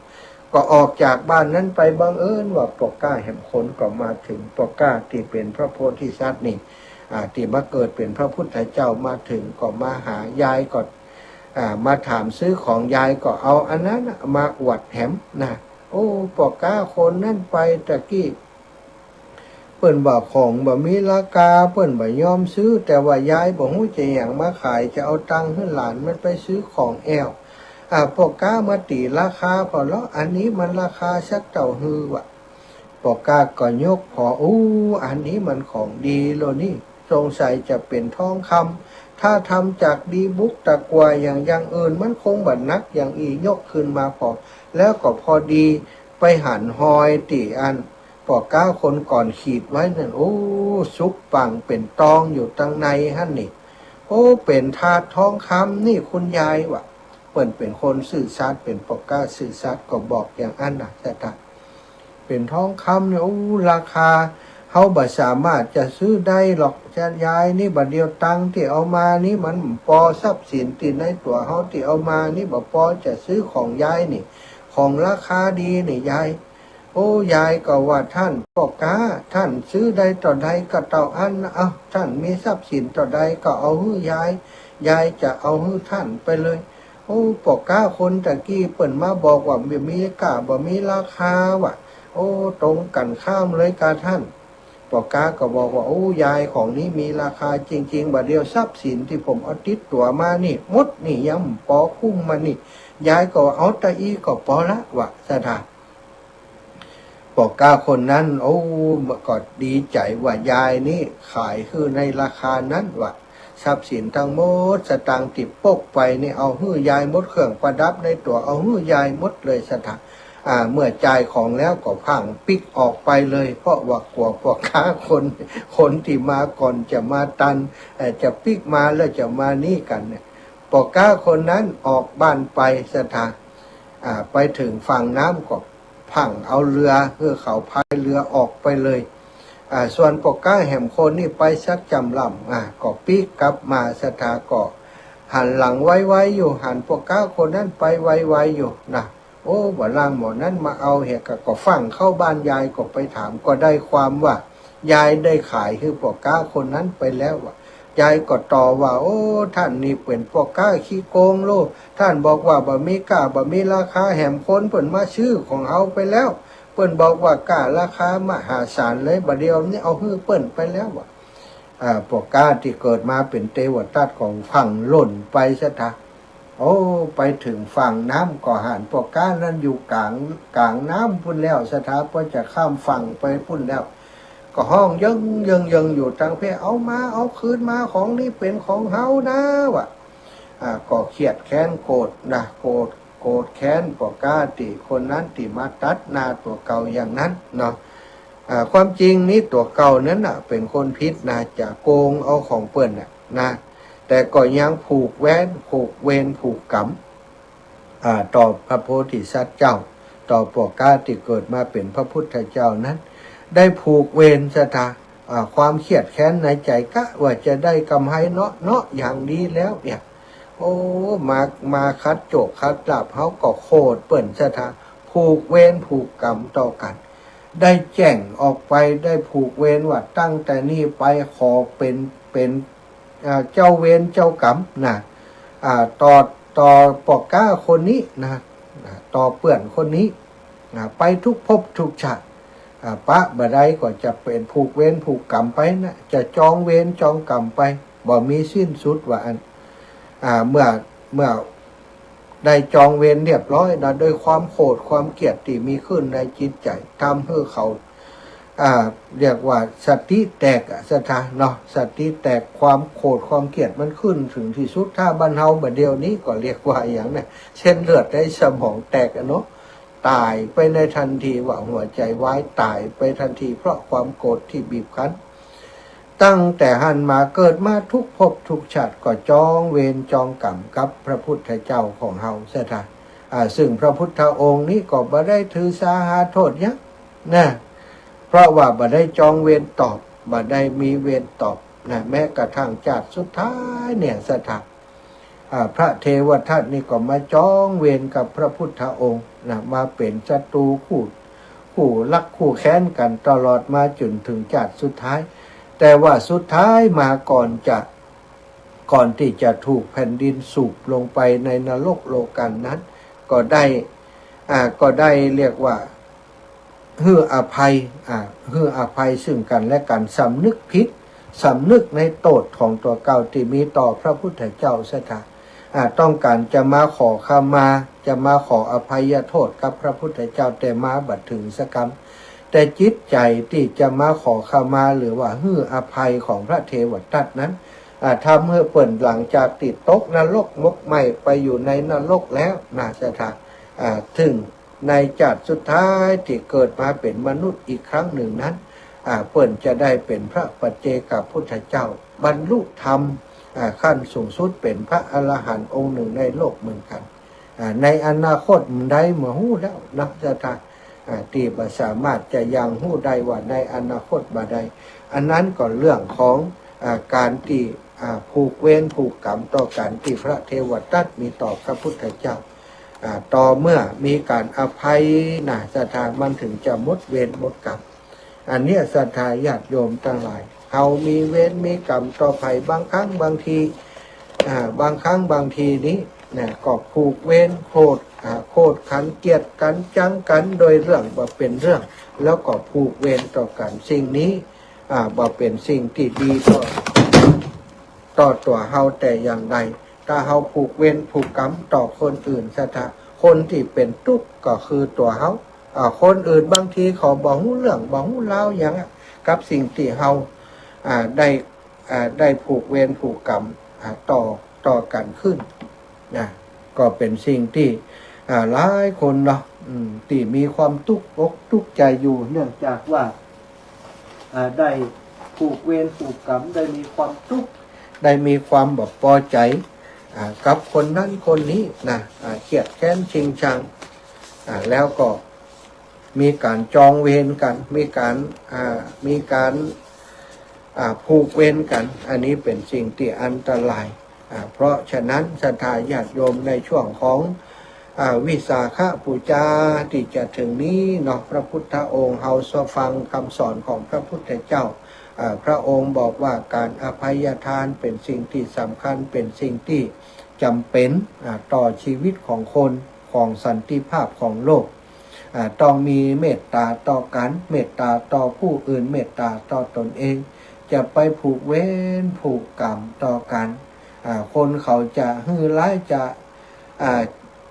ก็ออกจากบ้านนั้นไป บังเอิญว่าปอก๊าแหมคนก็มาเถิง ปอก๊าตี้เป๋นพระโพธิสัตว์นี่ อ่า ตี้มาเกิดเป๋นพระพุทธเจ้า มาเถิงก็มาหายายก็ อ่า มาถามซื้อของ ยายก็เอาอันนั้นน่ะมาอวดแหมนะ โอ้ ปอก๊าคนนั้นไปตะกี้ เปิ้นว่าของบ่มีราคา เปิ้นบ่ยอมซื้อ แต่ว่ายายบ่ฮู้จะหยังมาขาย จะเอาตังค์หื้อหลานมันไปซื้อของแอ่ว อ่า ปอก๊ามาตี๋ราคาผ่อเลาะ อันนี้มันราคาสักเต้าหื้อวะ ปอก๊าก็ยกผ่อ อู้ อันนี้มันของดีโลนี่ สงสัยจะเป๋นทองคำ ถ้าทำจากดีบุกตะกั่วอย่าง อย่างอื่นมันคงบ่หนักอย่างอี้ ยกขึ้นมาผ่อ แล้วก็พอดีไปหันฮอยตี้อันปอก๊าคนก่อนขีดไว้นั่น โอ้ สุกปังเป๋นตองอยู่ตังในหั้นนี่ โอ้ เป๋นถาดทองคำนี่คุณยายวะ เปิ้นเป๋นคนซื่อสัตย์ เป๋นปอก๊าซื่อสัตย์ ก็บอกอย่างอั้นนะเสียทาง เป๋นทองคำนี่ โอ้ ราคาเฮาบ่สามารถจะซื้อได้หรอก ยายนี่ บ่าเดี่ยวตังค์ตี้เอามานี่มันบ่ปอ ทรัพย์สินตี้ในตั๋วเฮาตี้เอามานี่บ่ปอจะซื้อของยายนี่ ของราคาดีนี่ยาย โอ้ ยายก็ว่า ท่านปอก๊า ท่านซื้อได้เต้าใดก็เต้าอั้นนะ เอ้า ท่านมีทรัพย์สินเต้าใดก็เอาหื้อยาย ยายจะเอาหื้อท่านไปเลย โอ้ ปอก๊าคนตะกี้เปิ้นมาบอกว่าบ่มีก้า บ่มีราคาวะ โอ้ ตรงกั๋นข้ามเลยกาท่าน ปอก๊าก็บอกว่า โอ้ ยาย ของนี้มีราคาจริงๆ บ่าเดี่ยวทรัพย์สินตี้ผมเอาติดตั๋วมานี่หมดนี่ยังบ่ปอคุ้มมันนี่ ยายก็เอาตะอี้ก็ปอละวะเสียทาง ปอก๊าคนนั้น โอ้ ก็ดีใจ๋ว่ายายนี่ขายหื้อในราคานั้นวะ ทรัพย์สินตังหมด สตางค์ตี้ปกไปนี่ เอาหื้อยายหมด เครื่องประดับในตั๋วเอาหื้อยายหมดเลยเสียทาง อ่า เมื่อจ่ายของแล้วก็พั่งปิ๊กออกไปเลย เพราะว่ากั๋วปอก๊าคน คนตี้มาก่อนจะมาตัน เอ่อ จะปิ๊กมาแล้วจะมานี่กั๋นเนี่ย ปอก๊าคนนั้นออกบ้านไปเสียทาง อ่า ไปเถิงฝั่งน้ำก็พั่งเอาเฮือ หื้อเขาพายเฮือออกไปเลย อ่า ส่วนปอก๊าแหมคนนี่ไปสักจ๋ำล่ำ อ่า ก็ปิ๊กกลับมาเสียทาง ก็หันหลังไวๆ อยู่ หันปอก๊าคนนั้นไปไวๆ อยู่นะ โอ้ บ่าลางหมอนั้นมาเอาเหียกะ ก็ฟั่งเข้าบ้านยายก็ไปถาม ก็ได้ความว่า ยายได้ขายหื้อปอก๊าคนนั้นไปแล้ววะ ยายก็ตอบว่า โอ้ ท่านนี่เป๋นปอก๊าขี้โกงโล ท่านบอกว่าบ่มีก้า บ่มีราคา แหมคนเปิ้นมาซื้อของเฮาไปแล้ว เปิ้นบอกว่าก้าราคามหาศาลเลย บ่าเดี่ยวนี้เอาหื้อเปิ้นไปแล้ววะ อ่า ปอก๊าตี้เกิดมาเป๋นเตวตัดก็ฟั่งล่นไปเสียทาง โอ้ ไปเถิงฝั่งน้ำก็หันปอก๊านั้นอยู่ก๋าง ก๋างน้ำปู้นแล้วเสียทาง เปิ้นจะข้ามฝั่งไปปู้นแล้ว ก็ฮ้องเยิงเยิงเยิงอยู่ตังเพ เอามา เอาคืนมา ของนี้เป๋นของเฮานะวะ อ่า ก็เคียดแค้นโกรธนะ โกรธ โกรธแค้นปอก๊าตี้คนนั้นตี้มาตัดหน้าตั๋วเก่าอย่างนั้นเนาะ อ่า ความจริงนี่ตั๋วเก่านั้นน่ะเป๋นคนผิดนะ จะโกงเอาของเปิ้นน่ะนะ แต่ก็ยังผูกแว้น ผูกเวร ผูกกรรม อ่า ต่อพระโพธิสัตว์เจ้า ต่อปอก๊าตี้เกิดมาเป๋นพระพุทธเจ้านั้น ได้ผูกเวรเสียทาง อ่า ความเคียดแค้นในใจ๋กะว่าจะได้กำไรเนาะ เนาะ อย่างดีแล้วเนี่ย โอ้ มา มาขัดโจคขัดลาภ เฮาก็โขดเปิ้นเสียทาง ผูกเวรผูกกรรมต่อกั๋น ได้แจ้งออกไป ได้ผูกเวรว่าตั้งแต่นี้ไปขอเป๋น เป๋น อ่า เจ้าเวรเจ้ากรรมนะ อ่า ต่อ ต่อปอก๊าคนนี้นะ นะ ต่อเปื้อนคนนี้นะ ไปทุกภพทุกชาติ อ่า ปะบ่ได้ก็จะเป๋นผูกเวรผูกกรรมไปนะ จะจองเวรจองกรรมไป บ่มีสิ้นสุดว่าอั้น อ่า เมื่อ เมื่อได้จองเวรเรียบร้อยนะ ด้วยความโขดความเกลียดตี้มีขึ้นในจิตใจ๋ ทำหื้อเขา อ่า เรียกว่าสติแตกอะ ศรัทธาเนาะ สติแตก ความโขดความเกลียดมันขึ้นเถิงตี้สุด ถ้าบ้านเฮาบ่าเดี่ยวนี้ก็เรียกว่าอะหยังนะ เส้นเลือดในสมองแตกอะเนาะ ต๋ายไปในตันที ว่าหัวใจ๋วายต๋ายไปตันที เพราะความโกรธตี้บีบคั้น ตั้งแต่หั้นมาเกิดมาทุกภพทุกชาติก็จองเวรจองกรรมกับพระพุทธเจ้าของเฮา ศรัทธา อ่า ซึ่งพระพุทธองค์นี้ก็บ่ได้ถือสาหาโต้ษหยังนะ เพราะว่าบ่ได้จองเวรตอบ บ่ได้มีเวรตอบนะ แม้กระทั่งจาติสุดท้ายเนี่ย ศรัทธา อ่า พระเทวทัตนี่ก็มาจองเวรกับพระพุทธองค์นะ มาเป๋นศัตรูคู่ คู่ฮักคู่แค้นกั๋นตลอดมาจ๋นเถิงจาติสุดท้าย แต่ว่าสุดท้ายมาก่อนจะ ก่อนตี้จะถูกแผ่นดินสูบลงไปในนรกโลกัญนั้น ก็ได้ อ่า ก็ได้เรียกว่า หื้ออภัย อ่า หื้ออภัยซึ่งกั๋นและกั๋น สำนึกผิด สำนึกในโต้ษของตั๋วเก่าตี้มีต่อพระพุทธเจ้า ศรัทธา อ่า ต้องก๋านจะมาขอขมา จะมาขออภัยโต้ษกับพระพุทธเจ้า แต่มาบ่เถิงสักกำ แต่จิตใจ๋ตี้จะมาขอขมาหรือว่าหื้ออภัยของพระเทวทัตนั้น อ่า ทำหื้อเปิ้นหลังจากตี้ตกนรกหมกไหม้ไปอยู่ในนรกแล้วนะ ศรัทธา อ่า เถิงในจาติสุดท้ายตี้เกิดมาเป๋นมนุษย์อีกครั้งนึ่งนั้น อ่า เปิ้นจะได้เป๋นพระปัจเจกพุทธเจ้า บรรลุธรรม อ่า ขั้นสูงสุดเป๋นพระอรหันต์องค์นึ่งในโลกเหมือนกั๋น อ่า ในอนาคตอันใดบ่ฮู้แล้วนะ ศรัทธา อ่า ตี้บ่สามารถจะยังฮู้ได้ว่าในอนาคตบ่าใด อันนั้นก็เรื่องของ อ่า ก๋านตี้ อ่า ผูกเวรผูกกรรมต่อกั๋นตี้พระเทวทัตมีต่อพระพุทธเจ้า อ่า ต่อเมื่อมีก๋านอภัยนะ ศรัทธา มันเถิงจะหมดเวรหมดกรรม อันเนี้ย ศรัทธาญาติโยมตังหลาย เฮามีเวรมีกรรมต่อใผบางครั้งบางที อ่า บางครั้งบางทีนี้นะ ก็ผูกเวรโขด อ่า โขดขันเกลียดกั๋นจังกั๋นโดยเรื่องบ่เป๋นเรื่อง แล้วก็ผูกเวรต่อกั๋น สิ่งนี้ อ่า บ่เป๋นสิ่งตี้ดีต่อ ต่อตั๋วเฮาแต่อย่างใด ถ้าเฮาผูกเวรผูกกรรมต่อคนอื่น ศรัทธา คนตี้เป๋นตุ๊กข์ก็คือตั๋วเฮา อ่า คนอื่นบางทีเขาบ่ฮู้เรื่องบ่ฮู้ราวหยังอะ กับสิ่งตี้เฮา อ่า ได้ อ่า ได้ผูกเวรผูกกรรม อ่า ต่อ ต่อกั๋นขึ้นนะ ก็เป๋นสิ่งตี้ อ่า หลายคนเนาะ อืม ตี้มีความตุ๊กอกตุ๊กใจ๋อยู่ เนื่องจากว่า อ่า ได้ผูกเวรผูกกรรม ได้มีความตุ๊กข์ ได้มีความบ่ปอใจ๋ อ่า กับคนนั้นคนนี้นะ อ่า เคียดแค้นชิงชัง อ่า แล้วก็มีก๋านจองเวรกั๋น มีก๋าน อ่า มีก๋าน อ่า ผูกเวรกั๋น อันนี้เป๋นสิ่งตี้อันตราย อ่า เพราะฉะนั้นศรัทธาญาติโยมในช่วงของ อ่า วิสาขบูชาตี้จะเถิงนี้เนาะ พระพุทธองค์ เฮาฟังกำสอนของพระพุทธเจ้า อ่า พระองค์บอกว่าก๋านอภัยทานเป๋นสิ่งตี้สำคัญ เป๋นสิ่งตี้จ๋ำเป๋น อ่า ต่อชีวิตของคน ของสันติภาพของโลก อ่า ต้องมีเมตต๋าต่อกั๋น เมตต๋าต่อผู้อื่น เมตต๋าต่อตนเอง จะไปผูกเวรผูกกรรมต่อกั๋น อ่า คนเขาจะหื้อร้าย จะ อ่า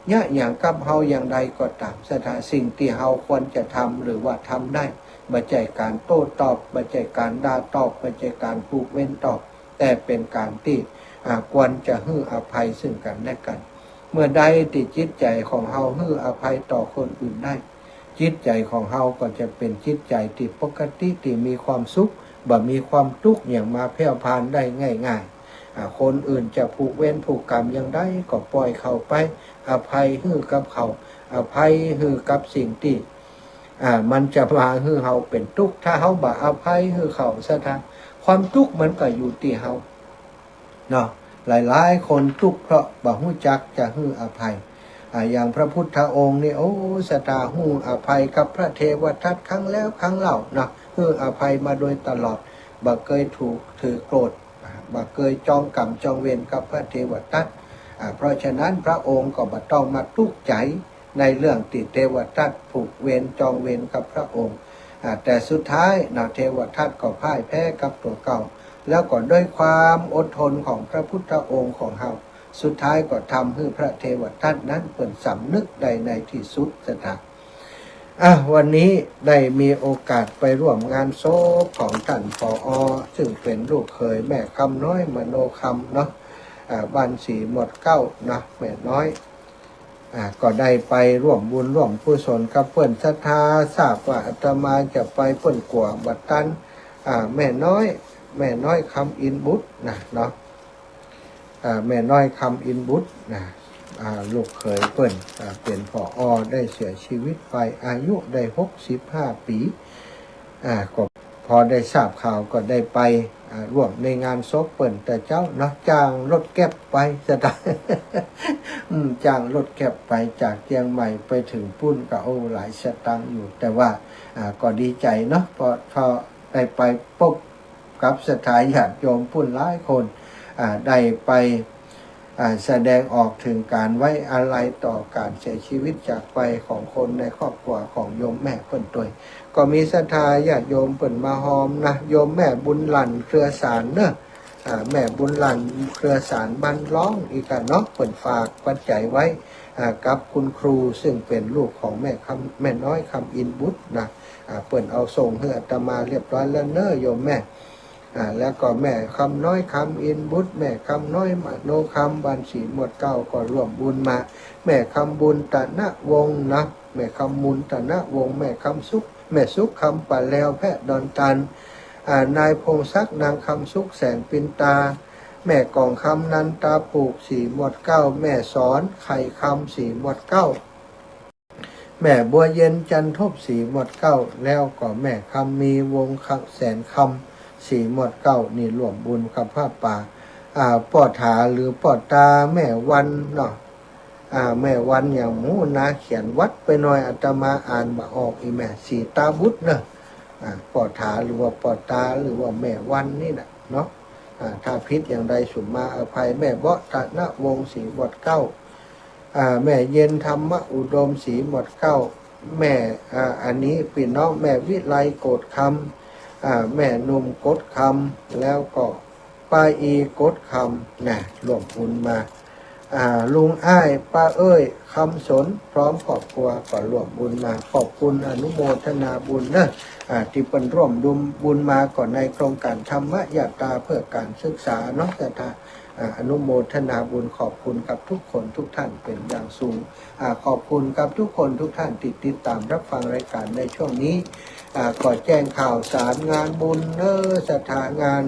เยียะหยังกับเฮาอย่างใดก็ต๋าม ศรัทธา สิ่งตี้เฮาควรจะทำหรือว่าทำได้ บ่ใจ้ก๋านโต้ตอบ บ่ใจ้ก๋านด่าตอบ บ่ใจ้ก๋านผูกเวรตอบ แต่เป๋นก๋านตี้ อ่า ควรจะหื้ออภัยซึ่งกั๋นและกั๋น เมื่อใดตี้จิตใจ๋ของเฮาหื้ออภัยต่อคนอื่นได้ จิตใจ๋ของเฮาก็จะเป๋นจิตใจ๋ตี้ปกติ ตี้มีความสุข บ่มีความตุ๊กข์หยังมาแผ่วพรานได้ง่ายๆ อ่า คนอื่นจะผูกเวรผูกกรรมอย่างใดก็ป่อยเขาไป อภัยหื้อกับเขา อภัยหื้อกับสิ่งตี้ อ่า มันจะมาหื้อเฮาเป๋นตุ๊กข์ ถ้าเฮาบ่อภัยหื้อเขา ศรัทธา ความตุ๊กข์มันก็อยู่ตี้เฮา เนาะ หลายๆ คนตุ๊กข์เพราะบ่ฮู้จักจะหื้ออภัย อ่า อย่างพระพุทธองค์นี่ โอ้ ศรัทธา หื้ออภัยกับพระเทวทัตครั้งแล้วครั้งเล่าเนาะ หื้ออภัยมาโดยตลอด บ่เกยถูกถือโกรธ อ่า บ่เกยจองกรรมจองเวรกับพระเทวทัต อ่า เพราะฉะนั้นพระองค์ก็บ่ต้องมาตุ๊กข์ใจ๋ ในเรื่องตี้เทวทัตผูกเวรจองเวรกับพระองค์ อ่า แต่สุดท้ายเนาะ เทวทัตก็พ่ายแพ้กับตั๋วเก่า แล้วก็ด้วยความอดทนของพระพุทธองค์ของเฮา สุดท้ายก็ทำหื้อพระเทวทัตนั้นเปิ้นสำนึกได้ในตี้สุด ศรัทธา อ่ะ วันนี้ได้มีโอกาสไปร่วมงานศพของต้าน ผอ. ซึ่งเป๋นลูกเขยแม่คำน้อย มโนคำเนาะ อ่า บ้านสีหมวดเก๊าเนาะ แม่น้อย อ่า ก็ได้ไปร่วมบุญร่วมกุศลกับเปิ้น ศรัทธา ทราบว่าอาตมาจะไปเปิ้นกั๋วบ่ตัน อ่า แม่น้อย แม่น้อยคำอินทร์บุตรนะเนาะ อ่า แม่น้อยคำอินทร์บุตรนะ อ่า ลูกเขยเปิ้น อ่า เป๋น ผอ. ได้เสียชีวิตไป อายุได้หกสิบห้าปี๋ อ่า ก็พอได้ทราบข่าวก็ได้ไป อ่า ร่วมในงานศพเปิ้นแต่เจ๊าเนาะ จ้างรถแกร็บไป ศรัทธา อืม จ้างรถแกร็บไปจากเจียงใหม่ไปเถิงปู๊นก็ โอ้ หลายสตางค์อยู่ แต่ว่า อ่า ก็ดีใจ๋เนาะ เพราะ เพราะได้ไปปบ กับศรัทธาญาติโยมปู๊นหลายคน อ่า ได้ไป อ่า แสดงออกเถิงก๋านไว้อาลัยต่อก๋านเสียชีวิตจากไปของคนในครอบครัวของโยมแม่เปิ้นตวย ก็มีศรัทธาญาติโยมเปิ้นมาฮอมนะ โยมแม่บุญหลั่นเครือสารเนาะ อ่า แม่บุญหลั่นเครือสารบ้านล้องอี้ก่าเนาะ เปิ้นฝากปัจจัยไว้ อ่า กับคุณครูซึ่งเป๋นลูกของแม่คำ แม่น้อยคำอินทร์บุตรนะ อ่า เปิ้นเอาส่งหื้ออาตมาเรียบร้อยแล้วเนาะโยมแม่ อ่า แล้วก็แม่คำน้อยคำอินทร์บุตร แม่คำน้อยมโนคำ บ้านสีหมวดเก๊าก็ร่วมบุญมา แม่คำบุญตนวงศ์นะ แม่คำบุญตนวงศ์ แม่คำสุข แม่สุขคำป่าแลวแพะดอนตัน อ่า นายพงศักดิ์ นางคำสุข แสงปินตา แม่กองคำ นันตาปูก สีหมวดเก๊า แม่สอน ไข่คำ สีหมวดเก๊า แม่บัวเย็น จันทบ สีหมวดเก๊า แล้วก็แม่คำมี วงศ์แสนคำ สีหมวดเก๊า นี่ร่วมบุญกับผ้าป่า อ่า ป้อถาหรือป้อตา แม่วันเนาะ อ่า แม่วันอย่างหมู่นาเขียนวัดไปหน่อย อาตมาอ่านบ่ออก อีแม่สีตาบุตรเนาะ อ่า ป้อถาหรือว่าป้อตาหรือว่าแม่วันนี่นะเนาะ อ่า ถ้าผิดอย่างใดสุมาอภัย แม่เบาะตนวงศ์ สีหมวดเก๊า อ่า แม่เย็นธรรมอุดม สีหมวดเก๊า แม่ อ่า อันนี้ปี้น้องแม่วิไลโกษคำ อ่า แม่หนุ่มโกษคำ แล้วก็ป้าอีโกษคำนะ ร่วมบุญมา อ่า ลุงอ้าย ป้าเอ้ย คำสน พร้อมครอบครัวก็ร่วมบุญมา ขอบคุณอนุโมทนาบุญเนาะ อ่า ตี้เปิ้นร่วมดุมบุญมาก่อนในโครงก๋านธรรมยาตราเพื่อก๋านศึกษาเนาะ ศรัทธา อ่า อนุโมทนาบุญขอบคุณกับทุกคนทุกท่านเป๋นอย่างสูง อ่า ขอบคุณกับทุกคนทุกท่านตี้ติดตามรับฟังรายก๋านในช่วงนี้ อ่า ก็แจ้งข่าวสารงานบุญเนาะ ศรัทธา งาน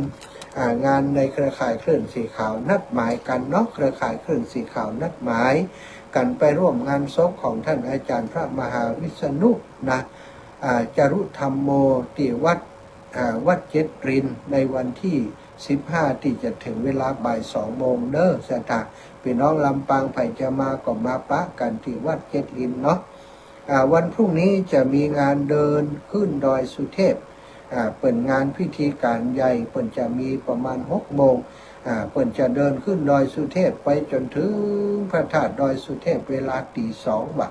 อ่า งานในเครือข่ายคลื่นสีขาวนัดหมายกั๋นเนาะ เครือข่ายคลื่นสีขาวนัดหมายกั๋นไปร่วมงานศพของท่านอาจารย์พระมหาวิษณุนะ อ่า จารุธัมโม ตี้วัด อ่า วัดเจ็ดริน ในวันตี้สิบห้า ตี้จะเถิงเวลาบ่ายสองโมงเนาะ ศรัทธา ปี้น้องลำปางใผจะมาก็มาปะกั๋นตี้วัดเจ็ดรินเนาะ อ่า วันพรุ่งนี้จะมีงานเดินขึ้นดอยสุเทพ อ่า เปิ้นงานพิธีก๋านใหญ่ เปิ้นจะมีประมาณหกโมง อ่า เปิ้นจะเดินขึ้นดอยสุเทพไปจ๋นเถิงพระธาตุดอยสุเทพเวลาตี๋สองว่ะ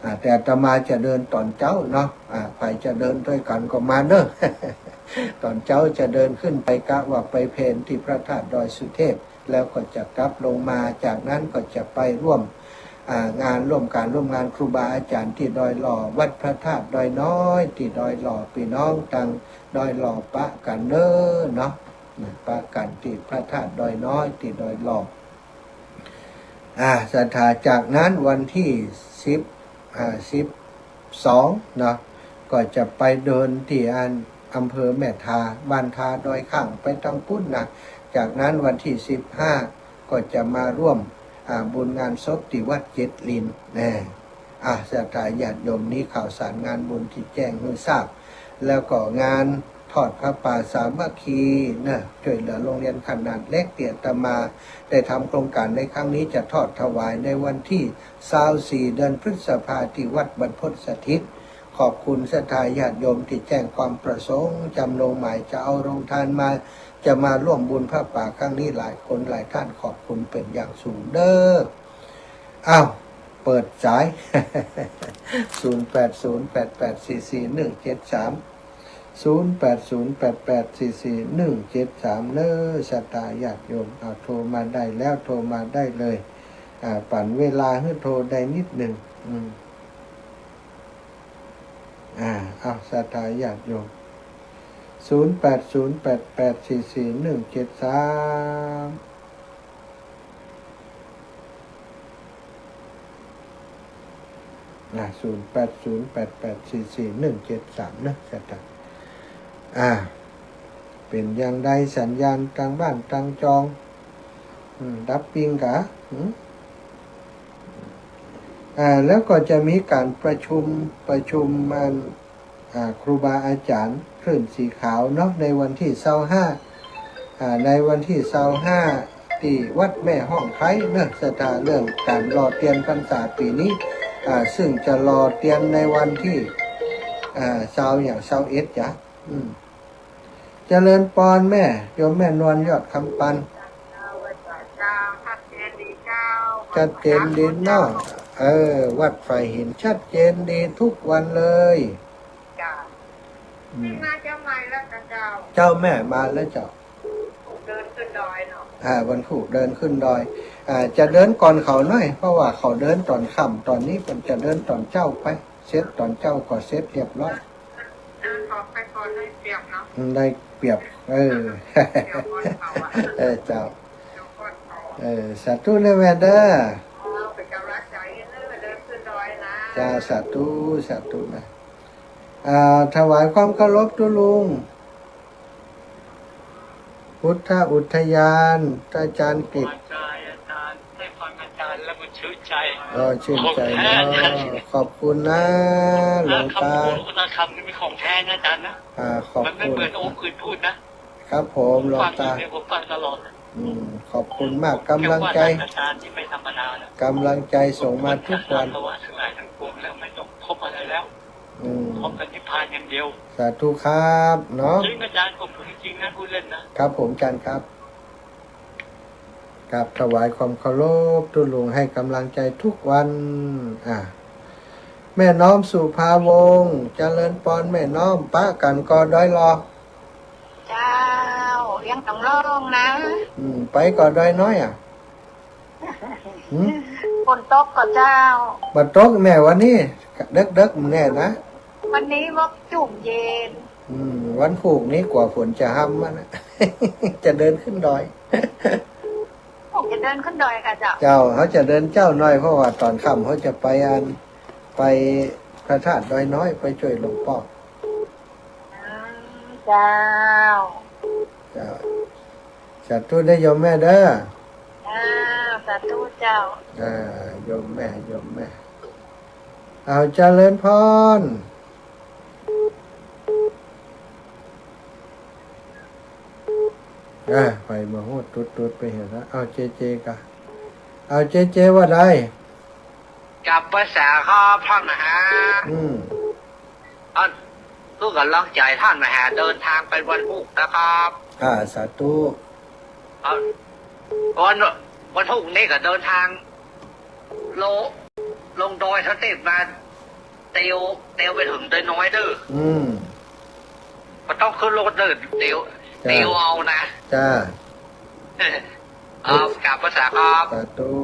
อ่า แต่อาตมาจะเดินต๋อนเจ๊าเนาะ อ่า ใผจะเดินตวยกั๋นก็มาเนาะ ต๋อนเจ๊าจะเดินขึ้นไป กะว่าไปเพลตี้พระธาตุดอยสุเทพ แล้วก็จะกลับลงมา จากนั้นก็จะไปร่วม อ่า งานร่วมก๋านร่วมงานครูบาอาจ๋ารย์ตี้ดอยหล่อ วัดพระธาตุดอยน้อยตี้ดอยหล่อ ปี้น้องตางดอยหล่อปะกั๋นเนาะ เนาะ ปะกั๋นตี้พระธาตุดอยน้อยตี้ดอยหล่อ อ่า ศรัทธา จากนั้นวันตี้สิบ อ่า สิบสองเนาะ ก็จะไปเดินตี้อันอำเภอแม่ทา บ้านทาดอยข่าง ไปตางปู๊นนะ จากนั้นวันตี้สิบห้า ก็จะมาร่วม อ่า บุญงานศพตี้วัดเจ็ดริน แน่ อ่า ศรัทธาญาติโยม นี้ข่าวสารงานบุญตี้แจ้งหื้อทราบ แล้วก็งานทอดผ้าป่าสามัคคีเนาะ จ้วยเหลือโรงเรียนขนาดเล็กตี้อาตมาได้ทำโครงก๋านในครั้งนี้ จะทอดถวายในวันตี้ซาวสี่ เดือนพฤษภา ตี้วัดบรรพตสถิต ขอบคุณศรัทธาญาติโยมตี้แจ้งความประสงค์ จ๋ำนงหมายจะเอาโรงทานมา จะมาร่วมบุญผ้าป่าครั้งนี้หลายคนหลายท่าน ขอบคุณเป๋นอย่างสูงเนาะ อ้าว เปิดสาย ศูนย์แปดศูนย์ แปดแปดสี่สี่ หนึ่งเจ็ดสาม ศูนย์แปดศูนย์แปดแปดสี่สี่หนึ่งเจ็ดสาม เน้อ ศรัทธาญาติโยม เอา โทรมาได้แล้ว โทรมาได้เลย อ่า ปั่นเวลาหื้อโทรได้นิดหนึ่ง อืม อ่า เอา ศรัทธาญาติโยม ศูนย์แปดศูนย์แปดแปดสี่สี่หนึ่งเจ็ดสาม อ่า ศูนย์แปดศูนย์แปดแปดสี่สี่หนึ่งเจ็ดสาม เน้อ ศรัทธา อ่า เป๋นอย่างใดสัญญาณตางบ้านตางจอง อืม ดับปิ้งกา อืม อ่า แล้วก็จะมีก๋านประชุม ประชุมอัน อ่า ครูบาอาจ๋ารย์คลื่นสีขาวเนาะ ในวันตี้ซาวห้า อ่า ในวันตี้ซาวห้า ตี้วัดแม่ฮ่องไคร้เนาะ ศรัทธา เรื่องก๋านหล่อเตียนพรรษาปี๋นี้ อ่า ซึ่งจะหล่อเตียนในวันตี้ อ่า ซาวอย่าง ซาวเอ็ดจ้ะ อืม เจริญปอนแม่ โยมแม่นวลยอดคำปัน ชัดเจนดีเนาะ เออ วัดฝ่ายหินชัดเจนดีทุกวันเลย จ้ะ อืม มาเจ้าใหม่แล้วจ้ะเจ้า เจ้าแม่มาแล้วเจ้า เดินขึ้นดอยเนาะ อ่า วันพูกเดินขึ้นดอย อ่า จะเดินก่อนเขาหน้อย เพราะว่าเขาเดินต๋อนค่ำ ต๋อนนี้เปิ้นจะเดินต๋อนเจ๊าไป เสร็จต๋อนเจ๊าก็เสร็จเรียบร้อย เดินขอไปก่อนได้เปรียบเนาะ อืม ได้เปรียบ เออ เดี๋ยวก่อนเขาอะ เออ เจ้า เดี๋ยวก่อนเขาอะ เออ สาธุเน้อแม่เน้อ เอา เป๋นก๋ำลังใจ๋เน้อ เดินขึ้นดอยนะ จ้า สาธุ สาธุนะ อ่า ถวายความเคารพตุ๊ลุง พุทธอุทยาน อาจ๋ารย์กิตติ์ อาจ๋ารย์ อาจ๋ารย์ ได้ฟังอาจ๋ารย์แล้วมันชื่นใจ๋ เออ ชื่นใจ๋เนาะ ขอบคุณนะ หลวงตา คำพูดคำนี่เป็นของแท้นะอาจ๋ารย์นะ อ่า ขอบคุณ มันไม่เหมือนองค์อื่นพูดนะ ครับผม หลวงตา ฟังอยู่เนี่ย ผมฟังตลอดนะ อืม ขอบคุณมาก ก๋ำลังใจ๋ เรียกว่าอาจ๋ารย์ที่ไม่ธรรมดานะ ก๋ำลังใจ๋ส่งมาทุกวัน สัตว์ทั้งหลายทั้งปวงแล้วไม่ต้องพบอะไรแล้ว อืม พบแต่นิพพานอย่างเดียว สาธุครับ เนาะ จริงอาจ๋ารย์ ผมพูดจริงนะ พูดเล่นนะ ครับผม อาจ๋ารย์ครับ ครับ ถวายความเคารพตุ๊ลุง ให้ก๋ำลังใจ๋ทุกวัน อ่ะ แม่น้อมสุภาวงศ์ เจริญปอนแม่น้อม ปะกั๋นก่อดอยหล่อ เจ้า ยังต้องลองนะ อืม ไปก่อดอยน้อยอะ หืม ฝนตกก่อเจ้า บ่ตกแน่วันนี้ เดิ็กๆ แน่นะ วันนี้ว่าจุ่มเย็น อืม วันพูกนี้กว่าฝนจะฮ่ำอะนะ จะเดินขึ้นดอย ผมจะเดินขึ้นดอยค่ะเจ้า เจ้า เขาจะเดินเจ๊าหน้อย เพราะว่าต๋อนค่ำเขาจะไปอัน ไปพระธาตุดอยน้อย ไปจ้วยหลวงป้อ อืม เจ้า เจ้า สาธุเน้อโยมแม่เน้อ เจ้า สาธุเจ้า อ่า โยมแม่ โยมแม่ เอา เจริญปอน อ่า ไปมาโฮดตุ๊ดๆ ไปเหียละ เอา เจเจก่ะ เอา เจเจ ว่าใด กราบไหว้สาครับท่านมหา อืม ท่าน ลูกก็ลองใจ๋ท่านมหาเดินทางไปวันพูกนะครับ อ่า สาธุ ครับ วัน วันพูกนี้ก็เดินทาง ลง ลงดอยสะเต็ปมา เตียว เตียวไปเถิงดอยน้อยเน้อ อืม บ่ต้องขึ้นรถเน้อ เตียว จ้า เตียวเอานะ จ้า เอา กราบไหว้สาครับ สาธุ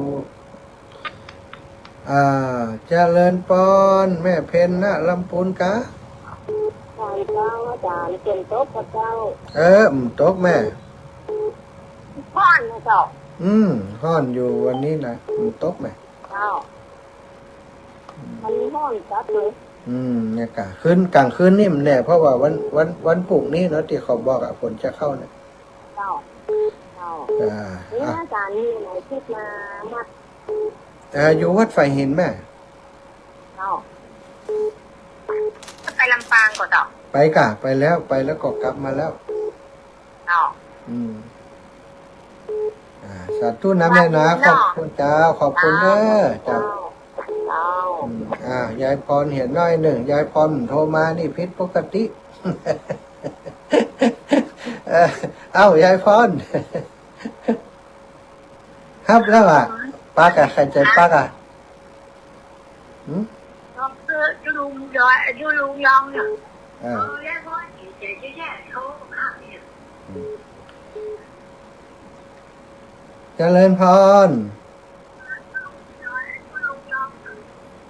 อ่า เจริญปอน แม่เพ็ญนะ ลำพูนกา ใช่เจ้า อาจ๋ารย์ ฝนตกก่อเจ้า เออ อืม ตกแม่ ฮ้อนนะเจ้า อืม ฮ้อนอยู่วันนี้นะ อืม ตกแม่ เจ้า มันฮ้อนจัดเลย อืม เนี่ยกะ คืน ก๋างคืนนี่มันแน่ เพราะว่าวัน วัน วันพูกนี้เนาะ ตี้เขาบอกอะ ฝนจะเข้าเนี่ย เจ้า เจ้า อ่า นี่ อ่ะ อาจ๋ารย์มีไหนคิดมาวัด เอ่อ อยู่วัดฝ่ายหินแม่ เจ้า ไปลำปางก่อเจ้า ไปก่ะ ไปแล้ว ไปแล้วก็กลับมาแล้ว เจ้า อืม อ่า สาธุนะแม่นะ ขอบคุณเจ้า ขอบคุณเน้อ เจ้า เจ้า เจ้า อืม อ่า ยายปอนเหียน้อยนึ่ง ยายปอนโทรมานี่ผิดปกติ เออ เอ้า ยายปอน ฮับแล้วอะ ปักอะ ใค่ใจ๋ปักอะ หืม ลองซื้อดูลุงดอย ดูลุงยองเนี่ย อ่า เออ แล้วก็เสียใจ เจริญพร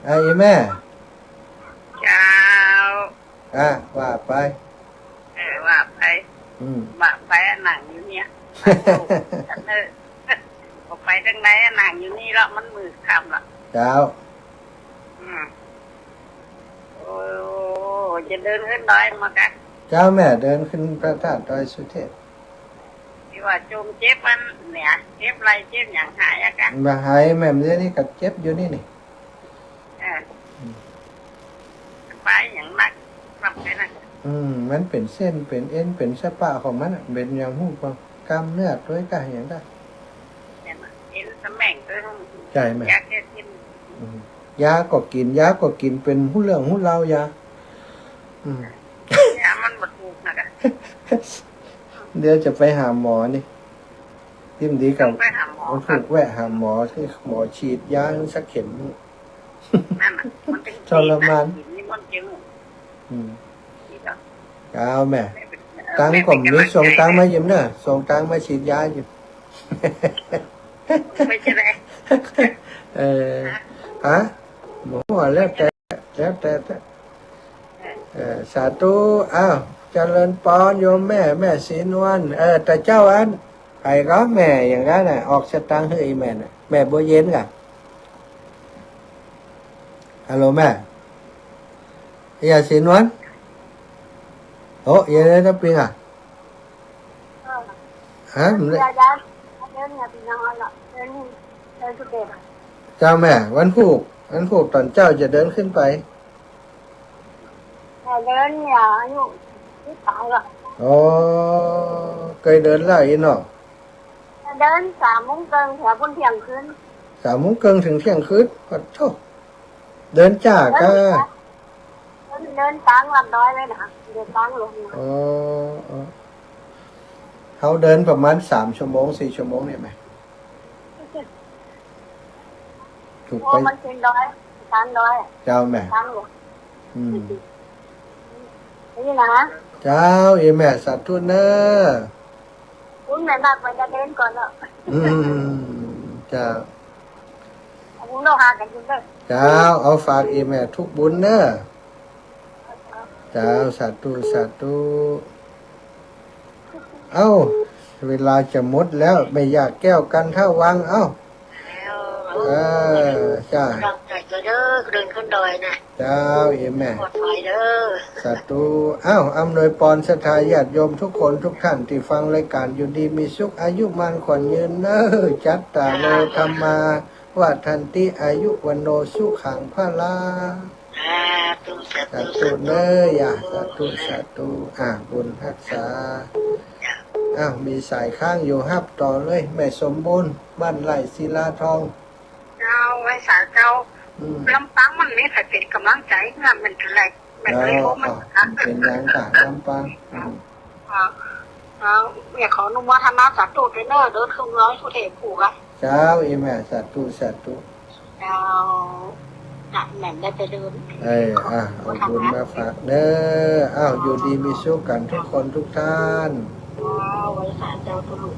อ่ะ อีแม่ เจ้า อ่ะ ว่าไป เออ ว่าไป อืม ว่าไป นั่งอยู่เนี่ย เออ ออกไปตางไหน นั่งอยู่นี่ละ มันมืดค่ำละ เจ้า อืม โอ้ จะเดินขึ้นดอยมากะ เจ้าแม่ เดินขึ้นพระธาตุดอยสุเทพ ตี้ว่าโจมเจ็บมันเนี่ย เจ็บไหล่เจ็บหยังหายอะกะ บ่หายแม่ เดี๋ยวนี้ก็เจ็บอยู่นี่นี่ เออ อืม ไปอย่างนัก กลับไปนะ อืม มันเป๋นเส้น เป๋นเอ็น เป๋นสะปะของมันอะ เป๋นอย่างฮู้ กล้ามเนื้อตวยกะ อย่างกะ เอ็นสะแหม่งตวย ใจ้แม่ ยาแก้เจ็บ อืม ยาก็กิ๋น ยาก็กิ๋น เป๋นฮู้เรื่องฮู้ราว ยา อืม ยามันบ่ถูกนะกะ เดี๋ยวจะไปหาหมอนี่ ตี้มันดีก็ ต้องไปหาหมอ วันพูกแวะหาหมอ ตี้หมอฉีดยาสักเข็ม นั่นน่ะ มันเป็น ทรมาน กิ๋นนี่มันเจ็บ อืม นี่ก็ เอาแม่ ไม่เป็น ตังค์ก็มี ไม่เป็นกำลังใจ ส่งตังค์มายืมเน่อ ส่งตังค์มาฉีดยาอยู่ ไม่ใช่เลย เออ ฮะ ฮะ หมอว่าแล้วแต่ แล้วแต่ เออ สาธุ อ้าว เจริญปอน โยมแม่ แม่ศรีนวล เออ แต่เจ้าอัน ใผก็แม่อย่างนั้นน่ะ ออกสตางค์หื้ออีแม่น่ะ แม่บัวเย็นกะ ฮัลโหลแม่ เอียศรีนวล โอ้ เอียได้ตังปิงอ่ะ ฮะ เดี๋ยว เดี๋ยว เดี๋ยวเนี่ยพี่น้องเอาละ เดิน เดินสุดเด็ดอะ เจ้าแม่ วันพูก วันพูกต๋อนเจ๊าจะเดินขึ้นไป เออ เดินเนี่ย อายุสิบสองละ อ๋อ เกยเดินแล้วอีเนาะ เดินสามโมงเกิ่งแถวปุ้นเที่ยงคืน สามโมงเกิ่งเถิงเที่ยงคืน ขอโทษ เดินจ้ากะ เดิน เดินตางลัดดอยเลยนะ เดินตางลงนะ อ๋อ อ๋อ เฮาเดินประมาณสามชั่วโมง สี่ชั่วโมงเนี่ยแม่ ถูก เพราะ ไป มันเชิงดอย ตางดอย เจ้าแม่ ตางลง อืม นี่นะ เจ้า อีแม่ สาธุเน่อ คุณแม่มากไปจะเดินก่อนเนาะ อืม เจ้า เอาบุญเนาะ หากันบุญเด้อ เจ้า เอาฝากอีแม่ทุกบุญเน่อ เจ้า สาธุ สาธุ เอ้า เวลาจะหมดแล้ว แม่ย่าแก้วกันทวัง เอ้า เออ จ้า ตั้งใจ๋จะเด้อ เดินขึ้นดอยนะ เจ้า อีแม่ ปลอดภัยเด้อ สาธุ เอ้า อำนวยปอนศรัทธาญาติโยมทุกคนทุกท่านตี้ฟังรายก๋าน อยู่ดีมีสุข อายุมั่นขวัญยืนเน่อ จัตตาโร ธรรมา วัฑฒันติ อายุ วัณโณ สุขัง พลัง สาธุ สาธุ สาธุเน่อ ย่า สาธุ สาธุ อ่า บุญฮักษา อ้าว มีสายค้างอยู่ ฮับต่อเลย แม่สมบูรณ์ บ้านไร่ศิลาทอง เจ้า ไหว้สาเจ้า อืม ลำปางมันมีใผเป๋นก๋ำลังใจ๋นะ มันเป๋นไร มันเลย เจ้า โอ้ มัน อ๋อ เป๋นยังกะ ลำปาง อืม อ่า อ่า แม่ขออนุโมทนาสาธุด้วยเน่อ เดินขึ้นดอยสุเทพภูกะ เจ้า อีแม่ สาธุ สาธุ เจ้า จะแม่นได้ไปเดิน เออ อ่ะ เอาบุญมาฝากเน่อ อ้าว อยู่ดีมีสุขกั๋นทุกคนทุกท่าน เจ้า ไหว้สาเจ้าตุ๊ลุ